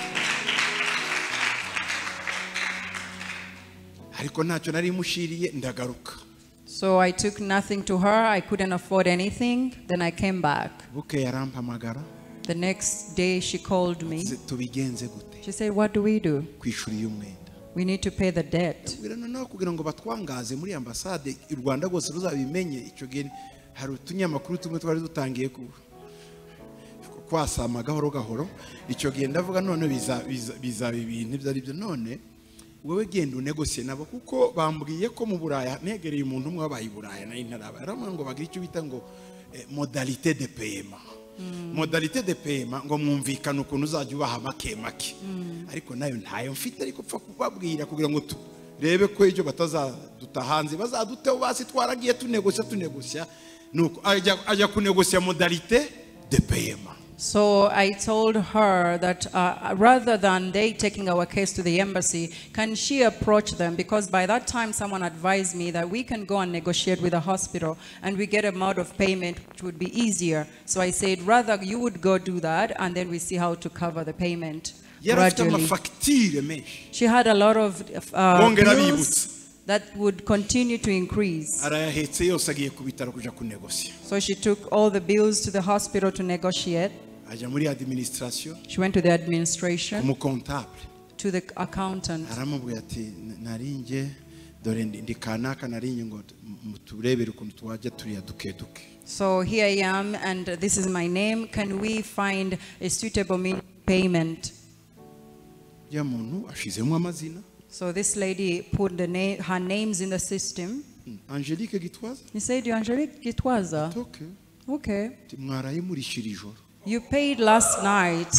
So I took nothing to her. I couldn't afford anything. Then I came back. The next day she called me. She said, what do we do? We need to pay the debt. Wewe genda unegosiye nabo kuko bambwiye ko mu Buraya negereye umuntu umwe wabaye i Buraya nari ntaraba aramwe ngo bagira icyo bita ngo modalité de paiement. Modalité de paiement ngo mwumvikana ukuntu uzajya ubaha make make. Ariko nayo ntayo mfite ariko pfa kubabwira kugira ngo turebe ko ibyo batazaduta hanze bazaduteho basi twaragiye tunegosia nuko ajya kunegosia modalité de paiement. So I told her that rather than they taking our case to the embassy, can she approach them? Because by that time someone advised me that we can go and negotiate with the hospital and we get a mode of payment which would be easier. So I said, rather you would go do that and then we see how to cover the payment gradually. She had a lot of bills that would continue to increase. So she took all the bills to the hospital to negotiate. She went to the administration, to the accountant. So here I am, and this is my name. Can we find a suitable payment? So this lady put the her names in the system. Angelique Gitwaza? He said, Angelique Gitwaza. Okay. Okay. You paid last night.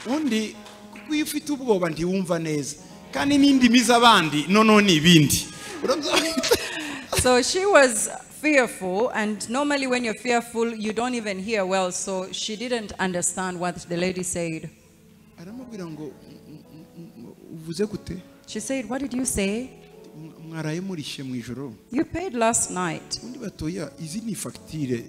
Undi kuko iyo ufite ubwoba ntiwumva neza kandi n'indimi z'abandi noneho ni ibindi. So she was fearful, and normally when you're fearful you don't even hear well, so she didn't understand what the lady said. Aramubwira ngo uvuze gute? She said, what did you say? Mwaraye murishe mu ijoro. You paid last night. Undi batoya izi ni facture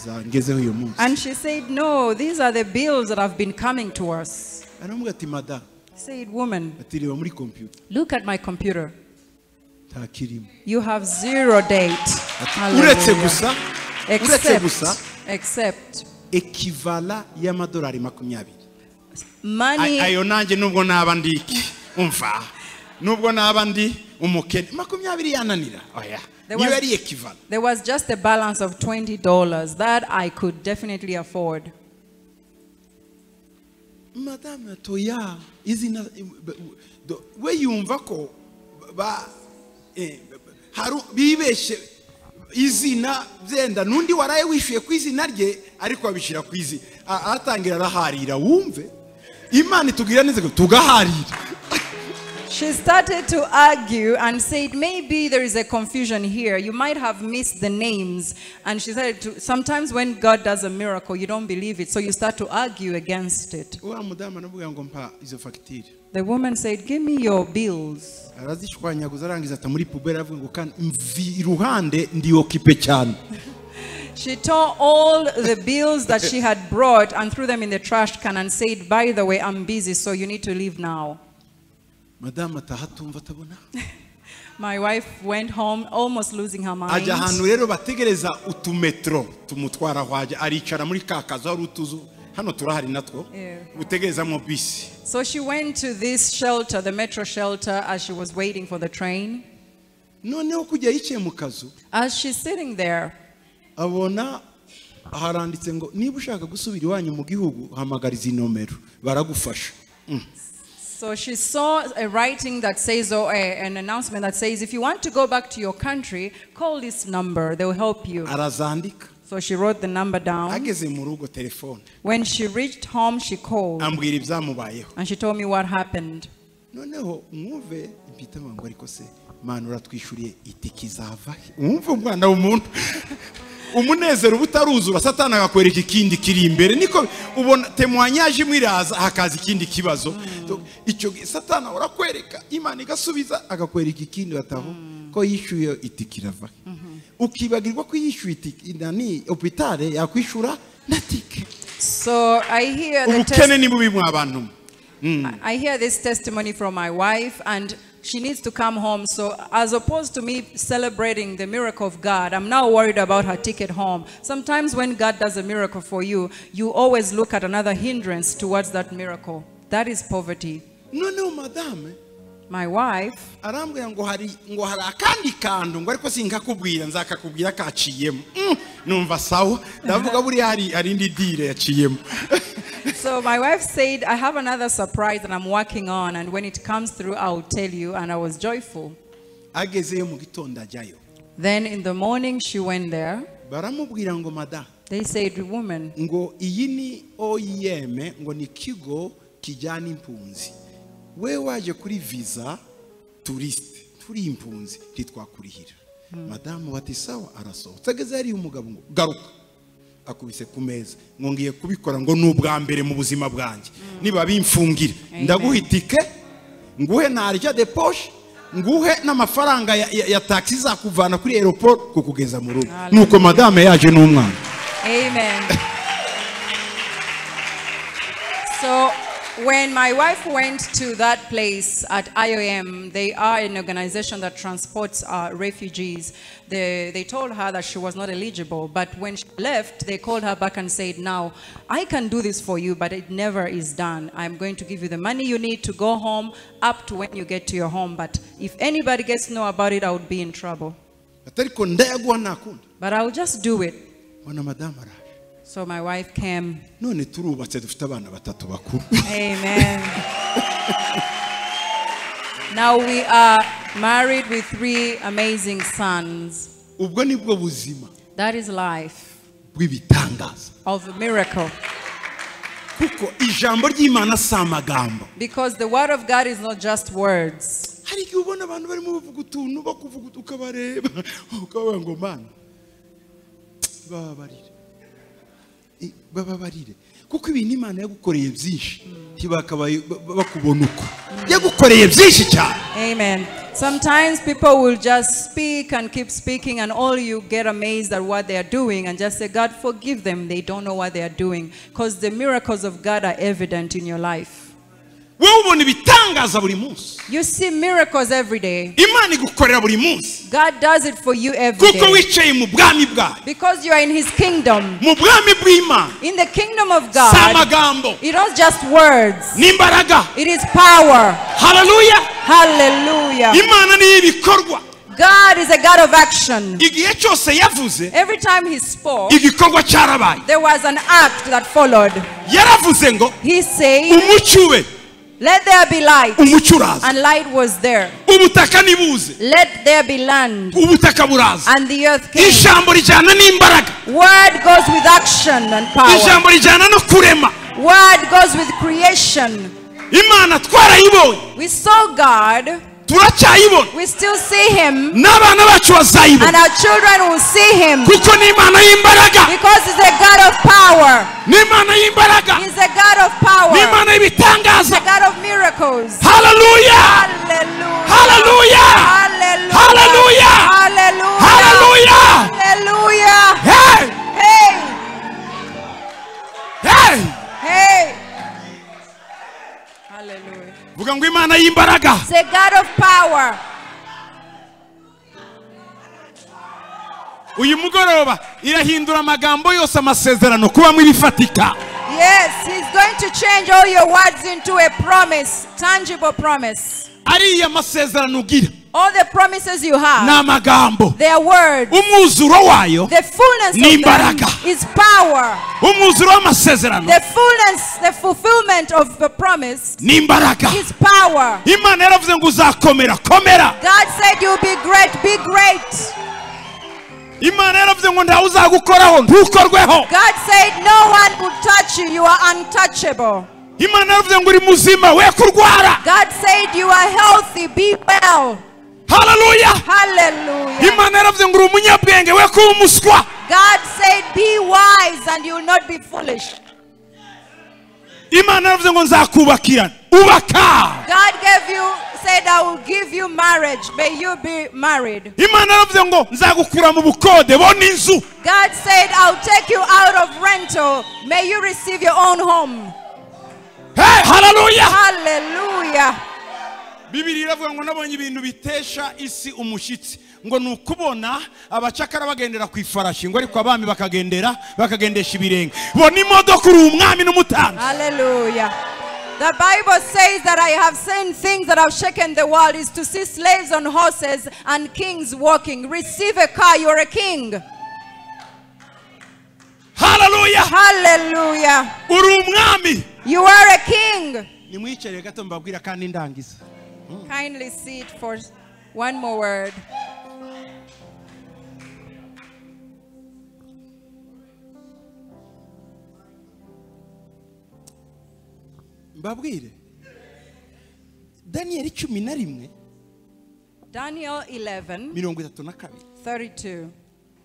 zangezeho uyu munsi. And she said, no, these are the bills that have been coming to us. Aramubwira ati madam. Said, woman, ati reba muri computer. Look at my computer. Ntakirimo. You have zero date. Uretse gusa, uretse gusa, except ekivala y'amadolari 20. Money. Ayo nanjye nubwo naba ndiki. Umva. Nubwo naba ndi umukene 20 yananira. Oya. Niyo yari ekivala. There was just a balance of $20 that I could definitely afford. Madame Toya izina we yumva ko ba haru bibeshe izina byenda nundi waraye wishuye ku izina rye ariko abishira ku izi atangira araharira wumve Imana itugira neza tugaharira. She started to argue and said, maybe there is a confusion here. You might have missed the names. And she said, sometimes when God does a miracle, you don't believe it. So you start to argue against it. The woman said, give me your bills. She tore all the bills that she had brought and threw them in the trash can and said, by the way, I'm busy, so you need to leave now. My wife went home almost losing her mind. Yeah. So she went to this shelter, the metro shelter, as she was waiting for the train. As she's sitting there, so she saw a writing that says, or an announcement that says, if you want to go back to your country, call this number, they will help you. So she wrote the number down. When she reached home, she called. And she told me what happened. Umunezero utaruzura satana akakwereka ikindi kiri imbere niko ubona témoignage imwe iraza hakaza ikindi kibazo icyo satana urakwereka Imana igasubiza akakwereka ikindi bataho ko yishuye itikirava ukibagirwa ko yishuye itiki nani hôpital yakwishura na tike. So I hear the ubukene ni bubi mwa bantu. I hear this testimony from my wife, and she needs to come home. So as opposed to me celebrating the miracle of God, I'm now worried about her ticket home. Sometimes when God does a miracle for you, you always look at another hindrance towards that miracle. That is poverty. No, no, madame. My wife. So my wife said, I have another surprise that I'm working on, and when it comes through, I'll tell you. And I was joyful. Then in the morning, she went there. They said, woman, we waje kuri visa touriste turi impunzi ntitwakurihira. Madamu bati sawa arasohotse ageze hari umugabo ngo garuka akubise ku meza ngo ngiye kubikora ngo nubwa mbere mu buzima bwanjye niba bimfungira ndaguha itike nguhe narya de poche nguhe n'amafaranga ya taxi zakuvana kuri aeroport kukugeza mu rugo. Nuko madame yaje n'umwana. Amen. So when my wife went to that place at IOM, they are an organization that transports refugees. They told her that she was not eligible, but when she left, they called her back and said, now, I can do this for you, but it never is done. I'm going to give you the money you need to go home up to when you get to your home, but if anybody gets to know about it, I would be in trouble. But I'll just do it. So my wife came. Amen. Now we are married with 3 amazing sons. That is life of a miracle. Because the word of God is not just words. Kuko ibintu Imana yagukoreye byinshi ntibakabaye bakubona uko yagukoreye byinshi cyane. Amen. Sometimes people will just speak and keep speaking, and all you get amazed at what they are doing and just say, God, forgive them. They don't know what they are doing, because the miracles of God are evident in your life. Wowe ubona ibitangaza buri munsi. You see miracles every day. Imana igukorera buri munsi. God does it for you every Kuko day. Wicaye mu bwami bwayo. Because you are in His kingdom. Mu bwami bw'Imana. In the kingdom of Si God, amagambo. it is just words. N'imbaraga. It is power. Hallelujah. Hallelujah. Imana ni ibikorwa. God is a God of action. Igihe cyose yavuze, Every time He spoke, igikorwa cyarabaye. There was an act that followed. Yaravuze ngo He said, umucyo ube. Let there be light. Umucyo uraza. And light was there. Ubutaka nibuze. Let there be land. Ubutaka buraza. And the earth came. Ijambo rijyana n'imbaraga. Word goes with action and power. Ijambo rijyana no kurema. Word goes with creation. Imana twarayibonye. We saw God. Turacyayibona. We still see Him. N'abana bacu bazayibona. And our children will see Him. Kuko ni Imana y'imbaraga. Because He's a God of power. Ni Imana y'imbaraga. He's a God of power. Ni Imana y'ibitangaza. He's a God of miracles. Hallelujah. Hallelujah. Hallelujah. Hallelujah. Hallelujah. Hallelujah. Hallelujah. Hallelujah. Hey. Hey. Hey. Hey. Hallelujah. Vuga ngo Imana y'imbaraga. It's a God of power. Uyu mugoroba irahindura amagambo yose amasezerano kubamo ibifatika. Yes, He's going to change all your words into a promise, tangible promise. Ariya masezerano ugira. All the promises you have, Ni amagambo. They are words. Umwuzuro wayo The fullness ni of them imbaraga. is power. Umwuzuro w'amasezerano The fullness, the fulfillment of the promise ni imbaraga. is power. Imana yaravuze ngo uzakomera, komera. God said you'll be great, be great. Imana yaravuze ngo ntawe uzagukoraho, ntukorweho. God said no one will touch you, you are untouchable. Imana yaravuze ngo uri muzima, we kurwara. God said you are healthy, be well. Hallelujah. Hallelujah. Imana yaravuze ngo uri umunyabwenge, we kuba umuswa. God said be wise and you will not be foolish. Imana yaravuze ngo nzakubakira, ubaka. God said I will give you marriage, may you be married. Imana yaravuze ngo nzagukura mu bukode, bona inzu. God said I'll take you out of rental, may you receive your own home. Hey, hallelujah. Hallelujah. Bibiri iravuga ngo nabonye ibintu bitesha isi umushitsi, ngo nukubona abacakara bagendera ku ifarashi, ngo ariko abami bakagendesha ibirenge. Bona imodoka uri umwami n'umutambyi. Hallelujah. The Bible says that I have seen things that have shaken the world is to see slaves on horses and kings walking. Receive a car, you're a king. Hallelujah. Hallelujah. Uri umwami. You are a king. Nimwicare gato mbabwira kandi ndangiza. Kindly sit for one more word. Mbabwire. Daniel 11. Daniel 11. 32. 32.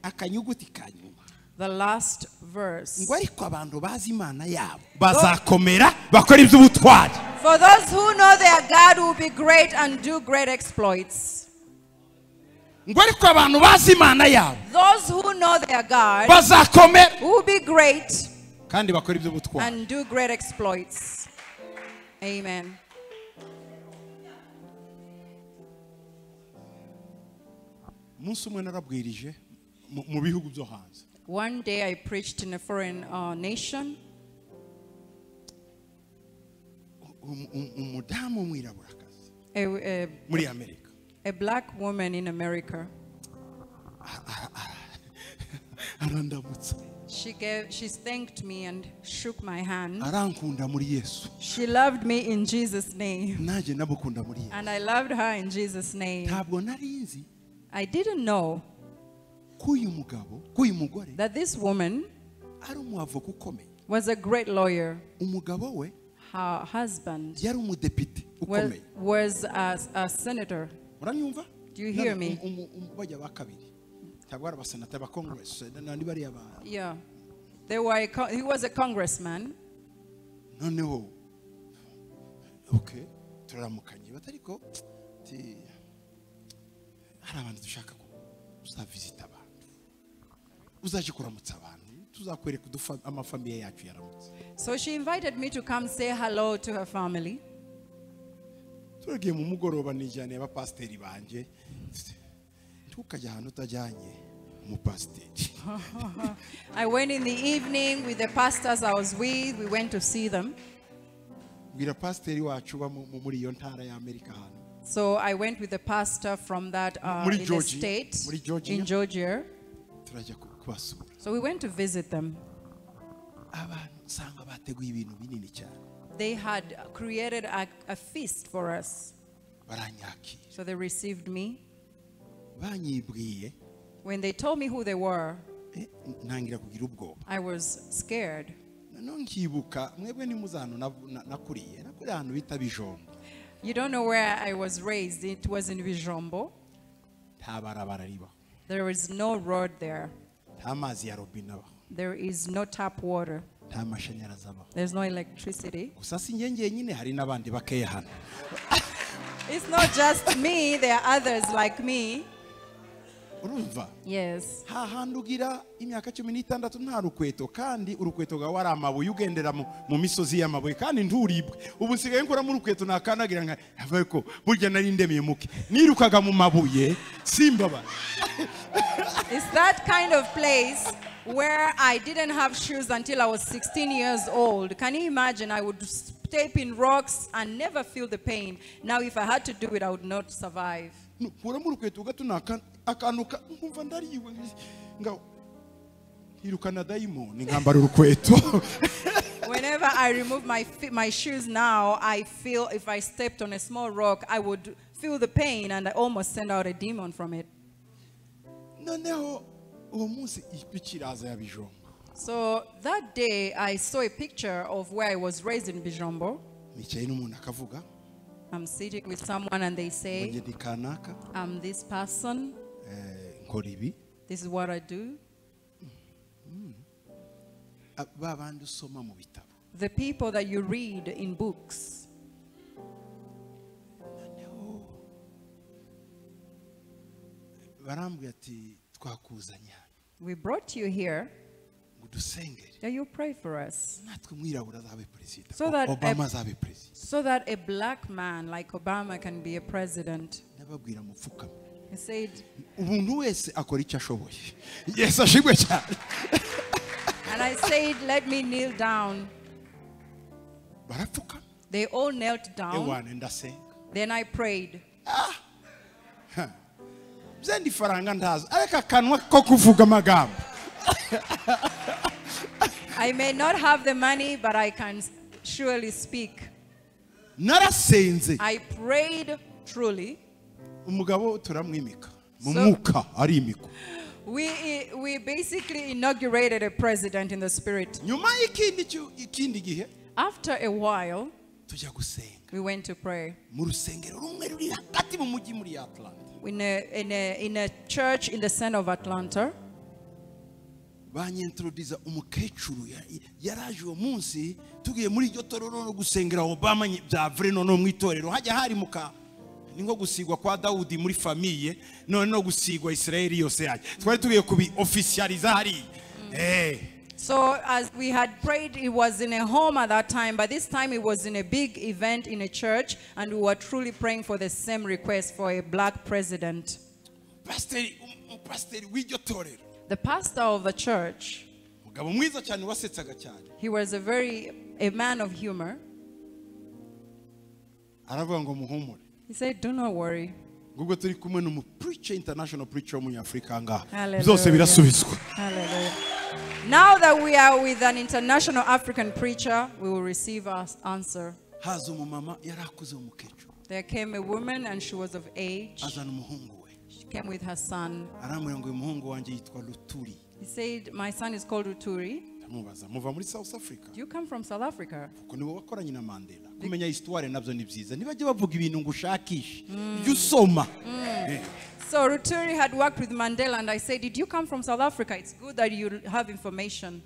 Akanyuguti kanyuma. The last verse. Ngo ariko abantu bazi Imana yabo bazakomera bakora iby'ubutwari. For those who know their God will be great and do great exploits. Ngo ariko abantu bazi Imana yabo Those who know their God bazakomera will be great kandi bakora iby'ubutwari and do great exploits. Amen. Umunsi umwe narabwirije mu bihugu byo hanze. One day I preached in a foreign nation. Umudamu w'umwiraburakazi muri Amerika. A black woman in America. Arandamutsa. She thanked me and shook my hand. Arankunda muri Yesu. She loved me in Jesus' name. Nanjye ndamukunda muri Yesu. And I loved her in Jesus' name. Ntabwo nari nzi I didn't know ko uyu mugabo, ko uyu mugore that this woman ari umwavoka ukomeye. was a great lawyer. Umugabo we Her husband yari umudepite ukomeye. was a senator. Muranyumva? Do you hear me? Bajya ba kabiri. Ntabwo ari abasenateri ba Congress, n'andi bariya ba. Yeah. He was a congressman. Noneho okay, turaramukanye batariko ti Hari abantu dushaka ko uzavisita abantu, uzaje kuramutsa abantu, tuzakwereka amafamiye yacu yaramutse. So she invited me to come say hello to her family. Turagiye mu mugoroba nijyaniye abapasiteri banjye, ntukajya ahantu utajyanye umupasiteri. I went in the evening with the pastors I was with. We went to see them. Mbwira pasiteri wacu uba muri iyo ntara ya Amerika hano. So I went with the pastor from that Muri in the Georgia. state, Muri Georgia. in Georgia. Turajya kubasura. So we went to visit them. Abantu usanga bateguye ibintu binini cyane. They had created a feast for us. Baranyakira. So they received me. Banyibwiye. When they told me who they were, ntangira kugira ubwoba. I was scared. Noneho nkibuka mwebwe ntimuzi ahantu nakuriye, nakuriye ahantu bita Bijombo. You don't know where I was raised. It was in Bijombo. Nta barabara ribaho. There is no road there. Nta mazi ya robine abaho. There is no tap water. Nta mashanyarazi abaho. There's no electricity. Gusa si njye njyenyine, hari n'abandi bakeya hano. It's not just me, there are others like me. Urumva? Yes. Hahandi ugira imyaka 16 nta rukweto, kandi urukweto rwawe ari amabuye, ugendera mu misozi y'amabuye kandi nturibwe. Ubu nsigaye nkuramo urukweto nakandagira nka ariko burya nari ndemeye muke, nirukaga mu mabuye simbabara. It's that kind of place where I didn't have shoes until I was 16 years old. Can you imagine? I would step in rocks and never feel the pain. Now if I had to do it, I would not survive. Nkuramo urukweto gato nakanuka nkumva ndariwe nga hirukana dayimoni nkambara urukweto. Whenever I remove my shoes now, I feel if I stepped on a small rock, I would feel the pain and I almost send out a demon from it. Noneho uwo munsi ipikiraza ya Bijombo. So that day I saw a picture of where I was raised in Bijombo. Nicaye n'umuntu akavuga. I'm sitting with someone and they say, Ngo ndi kanaka. I'm this person. Nkora ibi. This is what I do. Ba bandi usoma mu bitabo. The people that you read in books. Noneho barambwira ati twakuzanye hano. We brought you here. Ngo dusengere. That you pray for us. Natwe mwirabura azabe president. So that Obama azabe president. So that a black man like Obama can be a president. Ndababwira mupfukame. He said, Umuntu wese akora icyo ashoboye. Yesu ashimwe cyane. And I said, let me kneel down. Barapfuka. They all knelt down. Ewane ndasenga. Then I prayed. Byendi faranga ndazo ariko akanwa ko kuvuga amagambo. I may not have the money, but I can surely speak. Narasenze. I prayed truly. Umugabo turamwimika. Mu mwuka arimikwa. We basically inaugurated a president in the spirit. Nyuma y'ikindi gihe, After a while, tujya gusenga. we went to pray. Mu rusengero rumwe ruri hagati mu mujyi muri Atlanta. In a church in the center of Atlanta. Banyintroduza umukecuru yaraje uwo munsi tugiye muri iryo torero no gusengera Obama bya vrai no mu itorero hajya hari muka ni nko gusigwa kwa Daudi muri famille none no gusigwa Israeli yose yaje twari tugiye kubi officializa hari. So as we had prayed, it was in a home at that time, but this time it was in a big event in a church, and we were truly praying for the same request for a black president. Pastor w'iryo torero. The pastor of the church, Mugabo mwiza cyane wasetsaga cyane. he was a man of humor. Aravuga ngo muhumure. He said, do not worry. Ubwo turi kumwe n'umu preacher, international preacher w'umunyafurika ngaha. Hallelujah. Byose birasubizwa. Hallelujah. Now that we are with an international African preacher, we will receive our answer. Haza umumama yarakuze umukecuru. There came a woman and she was of age. Azana umuhungu we. She came with her son. Arambwira ngo uyu muhungu wanjye yitwa Luturi. He said, my son is called Luturi. Ndamubaza, muva muri South Africa? Do you come from South Africa? Kuko niwe wakoranye na Mandela. Kumenya histoire nabyo ni byiza. Nibajye bavuga ibintu ngo ushakishe. Ujye usoma. So Luturi had worked with Mandela, and I said, did you come from South Africa? It's good that you have information.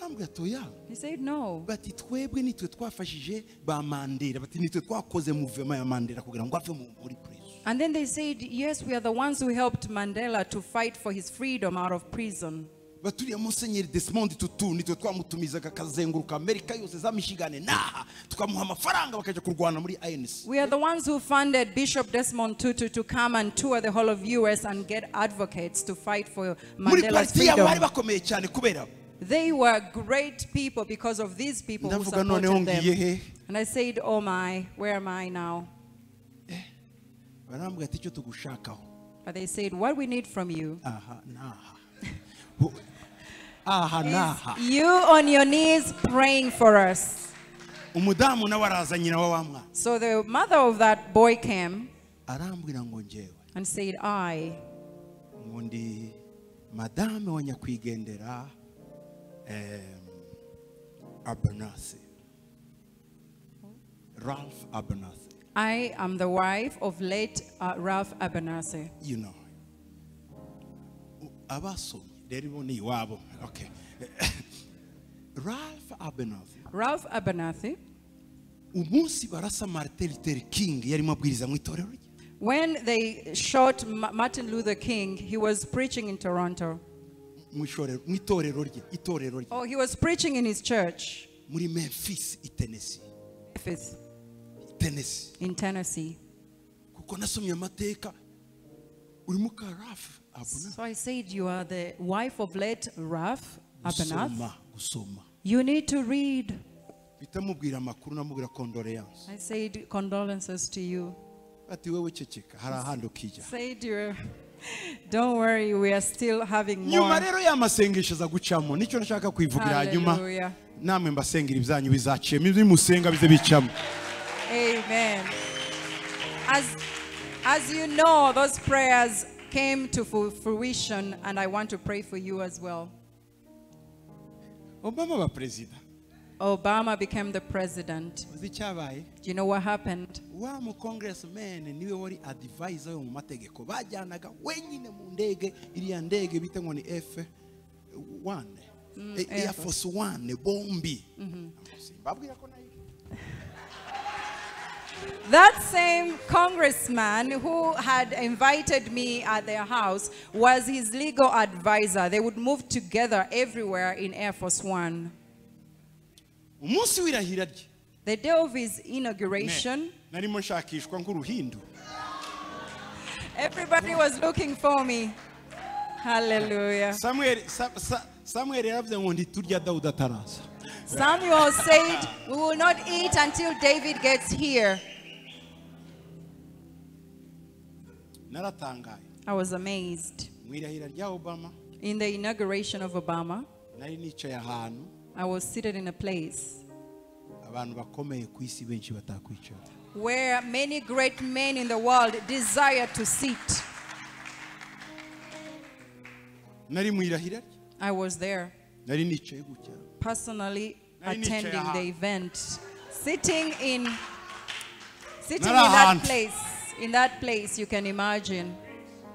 Arambwira ati, oya. He said, no. Bati twebwe nitwe twafashije ba Mandela. Bati nitwe twakoze movement ya Mandela kugira ngo ave muri prison. And then they said, yes, we are the ones who helped Mandela to fight for his freedom out of prison. Baturiya Musenyeri Desmond Tutu nitwe twamutumizaga akazenguruka Amerika yose za Michigan naha tukamuha amafaranga bakajya kurwana muri ANC. We are the ones who funded Bishop Desmond Tutu to come and tour the whole of US and get advocates to fight for Muri Mandela's parti yabo bari freedom. bakomeye cyane kubera They were great people because of these people who Ndavuga noneho supported ngiye them. he? And I said, oh my, where am I now? Barambwira ati icyo tugushakaho. But they said, what we need from you Aha naha. Aha naha. is you on your knees praying for us. Umudamu nawe araza nyina wa wa mwana. So the mother of that boy came Arambwira ngo njyewe and said, I ngo ndi madame wa nyakwigendera Abernathy. Ralph Abernathy. I am the wife of late Ralph Abernathy. You know. Abasomye rero bo ni iwabo. Okay. Ralph Abernathy. Ralph Abernathy. Umunsi barasa Martin Luther King yarimo abwiriza mu itorero rye. When they shot Martin Luther King, he was preaching in Toronto. Mu itorero rye, itorero rye. Oh, he was preaching in his church. Muri Memphis, i Tennessee. Memphis. Tennessee. In Tennessee. Kuko nasomye amateka uri muka Ralph Abernathy. So I said, you are the wife of late Ralph Abernathy. Gusoma, gusoma. You need to read. Bitamubwira amakuru namubwira condoleance. I said, condolences to you. Ati wewe ceceka hari ahandi ukijya. Said, don't worry, we are still having more. Nyuma rero y'amasengesho aza gucamo nicyo nashaka kwivugira hanyuma namwe mbasengera ibyanyu bizaciyemo ibyo musenga bize bicamo. Amen. As you know, those prayers came to fruition, and I want to pray for you as well. Obama ba president. Obama became the president. Uzi cyabaye? Do you know what happened? Wa mu congressman niwe wari advisor yo mu mategeko bajyanaga wenyine mu ndege iriya ndege bita ngo ni F1. Air Force 1 bombi. Mbabwira ko nayo. That same congressman who had invited me at their house was his legal advisor. They would move together everywhere in Air Force One. Umunsi w'irahira rye. The day of his inauguration, narimo nshakishwa nk'uruhindu. Everybody was looking for me. Hallelujah. Samuel yaravuze ngo ntiturya Dawudi ataraza. Samuel said, we will not eat until David gets here. Naratangaye. I was amazed. Mu irahira rya Obama, In the inauguration of Obama, nari nicaye ahantu I was seated in a place abantu bakomeye ku isi benshi batakwicara. where many great men in the world desire to sit. Nari mu irahira rye. I was there. Nari nicaye gutya. Personally Nari nicaye attending ahantu. the event, sitting in that Nari ahantu. place. In that place, you can imagine.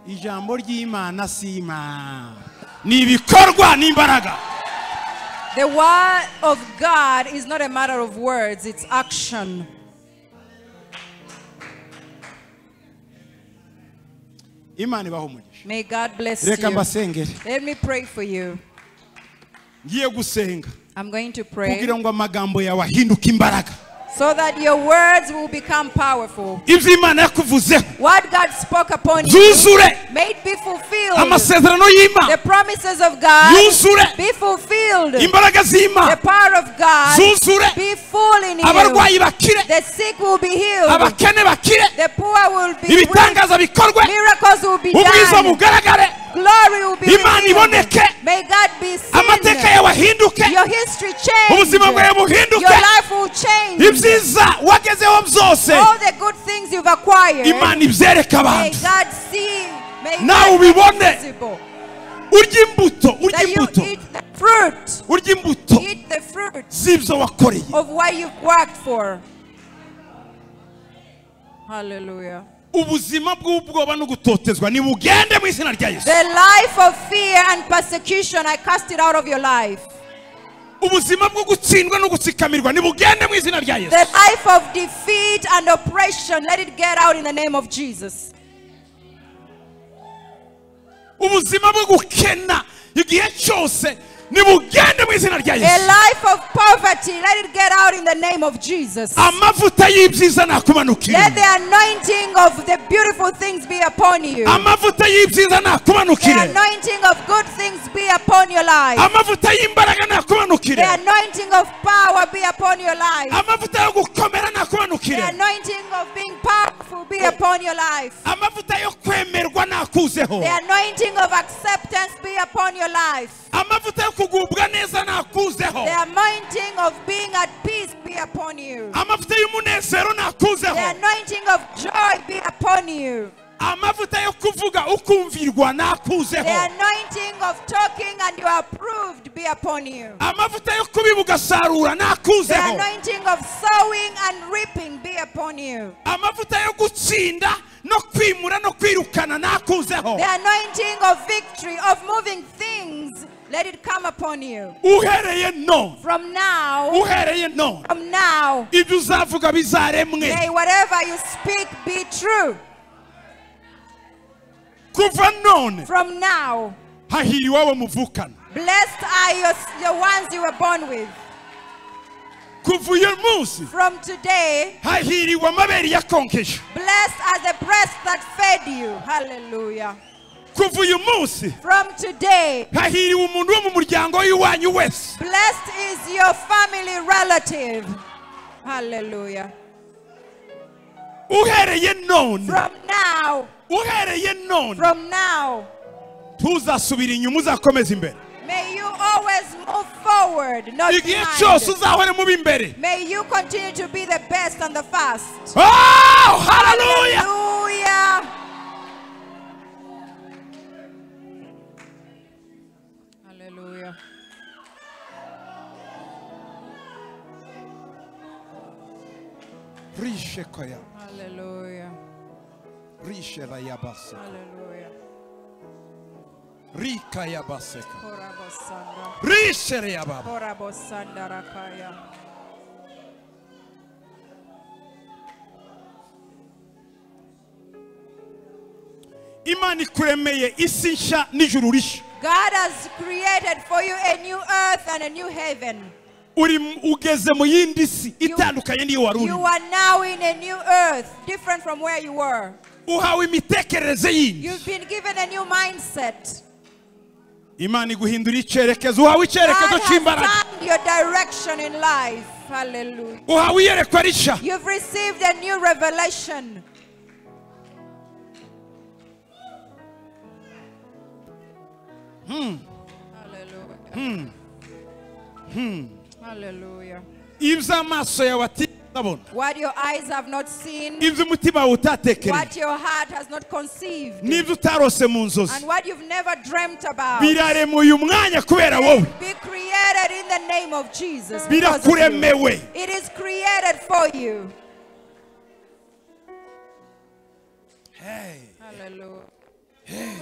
Ijambo ry'Imana si Imana. Ni ibikorwa n'imbaraga. The word of God is not a matter of words, it's action. Imana ibahe umugisha. May God bless Reka you. mbasengere. Let me pray for you. Ngiye gusenga. I'm going to pray Kugira ngo amagambo yawe ahinduke imbaraga. so that your words will become powerful. Ibyo Imana yakuvuzeho What God spoke upon you, byuzure. may it be fulfilled. Amasezerano y'Imana The promises of God yuzure. be fulfilled. Imbaraga z'Imana The power of God zuzure. be full in you. Abarwayi bakire. The sick will be healed. Abakene bakire. The poor will be rich. Ibitangaza bikorwe. Miracles will be Ubwiza done. bugaragare. Glory will be Imana revealed. iboneke. May God be seen. Amateka yawe ahinduke. Your history change. Ubuzima bwawe buhinduke. Your life will change. Ibyiza wagezeho byose. All the good things you've acquired. Imana ibyereke May abantu. God see. May Nawe God make it ubibone. visible. Urya imbuto, urya That you imbuto. eat the fruit. Urya imbuto Eat the fruit z'ibyo wakoreye. of what you've worked for. Hallelujah. Ubuzima bw'ubwoba no gutotezwa nibugende mu izina rya Yesu. The life of fear and persecution, I cast it out of your life. Ubuzima bwo gutsindwa no gutsikamirwa nibugende mu izina rya Yesu. The life of defeat and oppression, let it get out in the name of Jesus. Ubuzima bwo gukena igihe cyose nibugende mu izina rya A Yesu. life of poverty, let it get out in the name of Jesus. Amavuta y'ibyiza nakumanukire. Let the anointing of the beautiful things be upon you. Amavuta y'ibyiza The nakumanukire. anointing of good things be upon your life. Amavuta y'imbaraga nakumanukire. The anointing of power be upon your life. Amavuta yo gukomera The nakumanukire. anointing of being powerful be upon your life. Amavuta yo kwemerwa nakuzeho. The anointing of acceptance be upon your life. Amavuta yo kugubwa neza nakuzeho. The anointing of being at peace be upon you. Amavuta y'umunezero nakuzeho. The anointing of joy be upon you. Amavuta yo kuvuga ukumvirwa nakuzeho. The anointing of talking and you are approved be upon you. Amavuta yo kubiba ugasarura The nakuzeho. anointing of sowing and reaping be upon you. Amavuta yo gutsinda no kwimura no kwirukana nakuzeho. The anointing of victory, of moving things, let it come upon you. Uhereye none. From now, Uhereye none. from now, Ibyo uzavuga bizaremwe. may whatever you speak be true. Kuva none. From now, Hahiriwe abo muvukana. blessed are your ones you were born with. Kuva uyu munsi. From today, Hahiriwe amabere yakonkeje. blessed are the breasts that fed you. Hallelujah. Kuva uyu munsi. From today, Hahiriwe umuntu wo mu muryango w'iwanyu wese. blessed is your family relative. Hallelujah. Uhereye none. From now, Uhereye none. from now, Tuzasubira inyuma uzakomeza imbere. may you always move forward, not Igihe cyose behind. uzahore mubi imbere. May you continue to be the best and the first. Oh, hallelujah. Hallelujah. Hallelujah. Rishe koya. Hallelujah. Rishe rayabase. Hallelujah. Rika yabaseka. Korabosanda. Rishe rayababa. Korabosanda rakaya. Imana ikuremeye isi nshya n'ijuru rishya. God has created for you a new earth and a new heaven. Uri ugeze mu yindi si itandukanye n'iyo wari uri. You are now in a new earth, different from where you were. Uhawe imitekerereze yindi. You've been given a new mindset. Imana iguhindura icyerekezo. Uhawe icyerekezo God has cy'imbaraga. turned your direction in life. Hallelujah. Uhawe iyerekwa rishya. You've received a new revelation. Hallelujah. Hallelujah. Ibyo amaso yawe atabona. What your eyes have not seen, Ibyo umutima wawe utatekereje. what your heart has not conceived, N'ibyo utarose mu nzozi. and what you've never dreamt about, Biraremwe uyu mwanya kubera wowe. be created in the name of Jesus. Because of you. Birakuremewe. It is created for you. Hey. Hallelujah. Hey.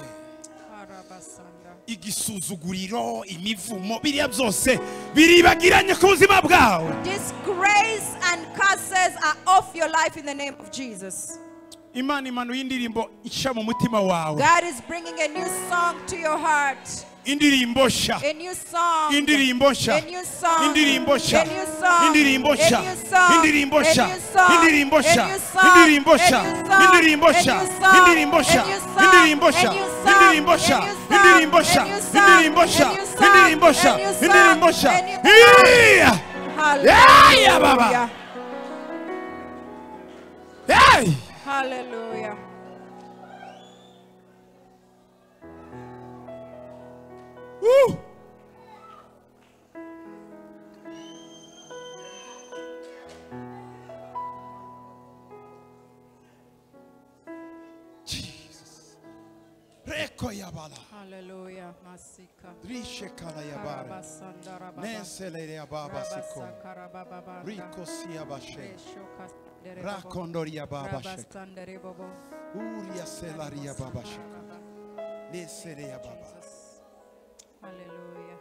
Igisuzuguriro, imivumo, biriya byose biribagiranye ku buzima bwawe. Disgrace and curses are off your life in the name of Jesus. Imana imanuye indirimbo nshya mu mutima wawe. God is bringing a new song to your heart. Indirimbo nshya. A new song. Indirimbo nshya. A new song. Indirimbo nshya. A new song. Indirimbo nshya. A new song. Indirimbo nshya. A new song. Indirimbo nshya. A new song. Indirimbo nshya. A new song. Indirimbo nshya. A new song. Indirimbo nshya. A new song. Indirimbo nshya. A new song. Indirimbo nshya. A new song. Indirimbo nshya. A new song. Indirimbo nshya. A new song. Indirimbo nshya. A new song. Indirimbo nshya. A new song. Yeah. Hallelujah. Yeah, baba. Hey. Hallelujah. Woo. Jesus. Reko yabala. Hallelujah. Masika. Rishe kala yabara. Karabasanda rababa. Nesele yababa siko. Rabasa karabababanda. Riko siyabashe. Reshoka sanderebo. Rakondori yababa shek. Rabasanderebo. Uria selari yababa shek. Nesele yababa. Jesus. Hallelujah.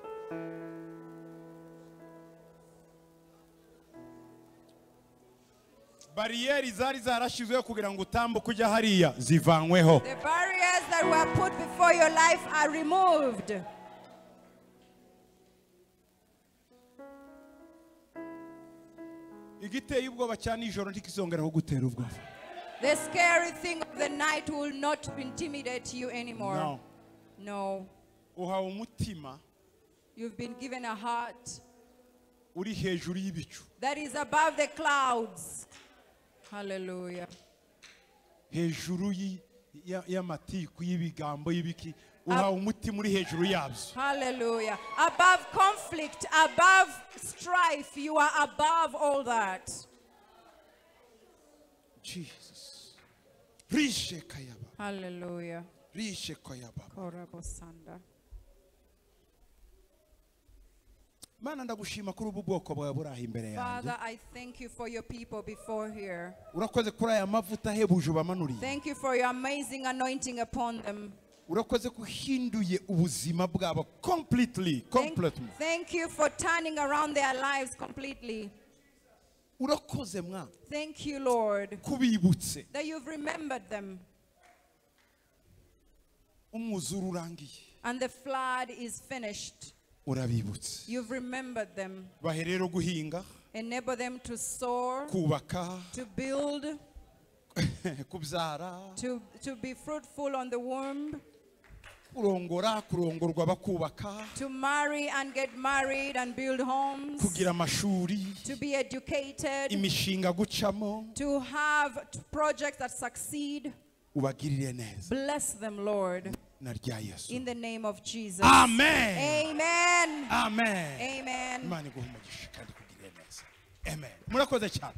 Bariyeri zari zarashyizweho kugira ngo utambuke ujya hariya zivanyweho. The barriers that were put before your life are removed. Igiteye ubwoba cya nijoro ntikizongera kugutera ubwoba. The scary thing of the night will not intimidate you anymore. No. No. Uhawe umutima. You've been given a heart uri hejuru y'ibicu. That is above the clouds. Hallelujah. Hejuru y'amatiku y'ibigambo y'ibiki uhawe umutima uri hejuru yabyo. Hallelujah. Above conflict, above strife, you are above all that. Jesus. Rishe kayaba. Hallelujah. Rishe kayaba. Korabosanda. Mana ndagushima kuri ubu bwoko bwawe buri aha imbere yanjye. Father, I thank you for your people before here. Urakoze kuri aya mavuta ahebuje ubamanuriye. Thank you for your amazing anointing upon them. Urakoze kuhinduye ubuzima bwabo completely, completely. Thank you for turning around their lives completely. Urakoze mwa. Thank you, Lord. Kubibutse. That you've remembered them. Umwuzure urangiye. And the flood is finished. Urabibutse. You've remembered them. Bahe rero guhinga. Enable them to sow, kubaka, to build, kubyara, to be fruitful on the womb, kurongora, kurongorwa bakubaka, to marry and get married and build homes, kugira amashuri, to be educated, imishinga gucamo, to have projects that succeed. Ubagirire neza. Bless them, Lord. Na rya Yesu. In the name of Jesus. Amen. Amen. Amen. Amen. Imana iguhe umugisha kandi ikugirire neza. Amen. Murakoze cyane.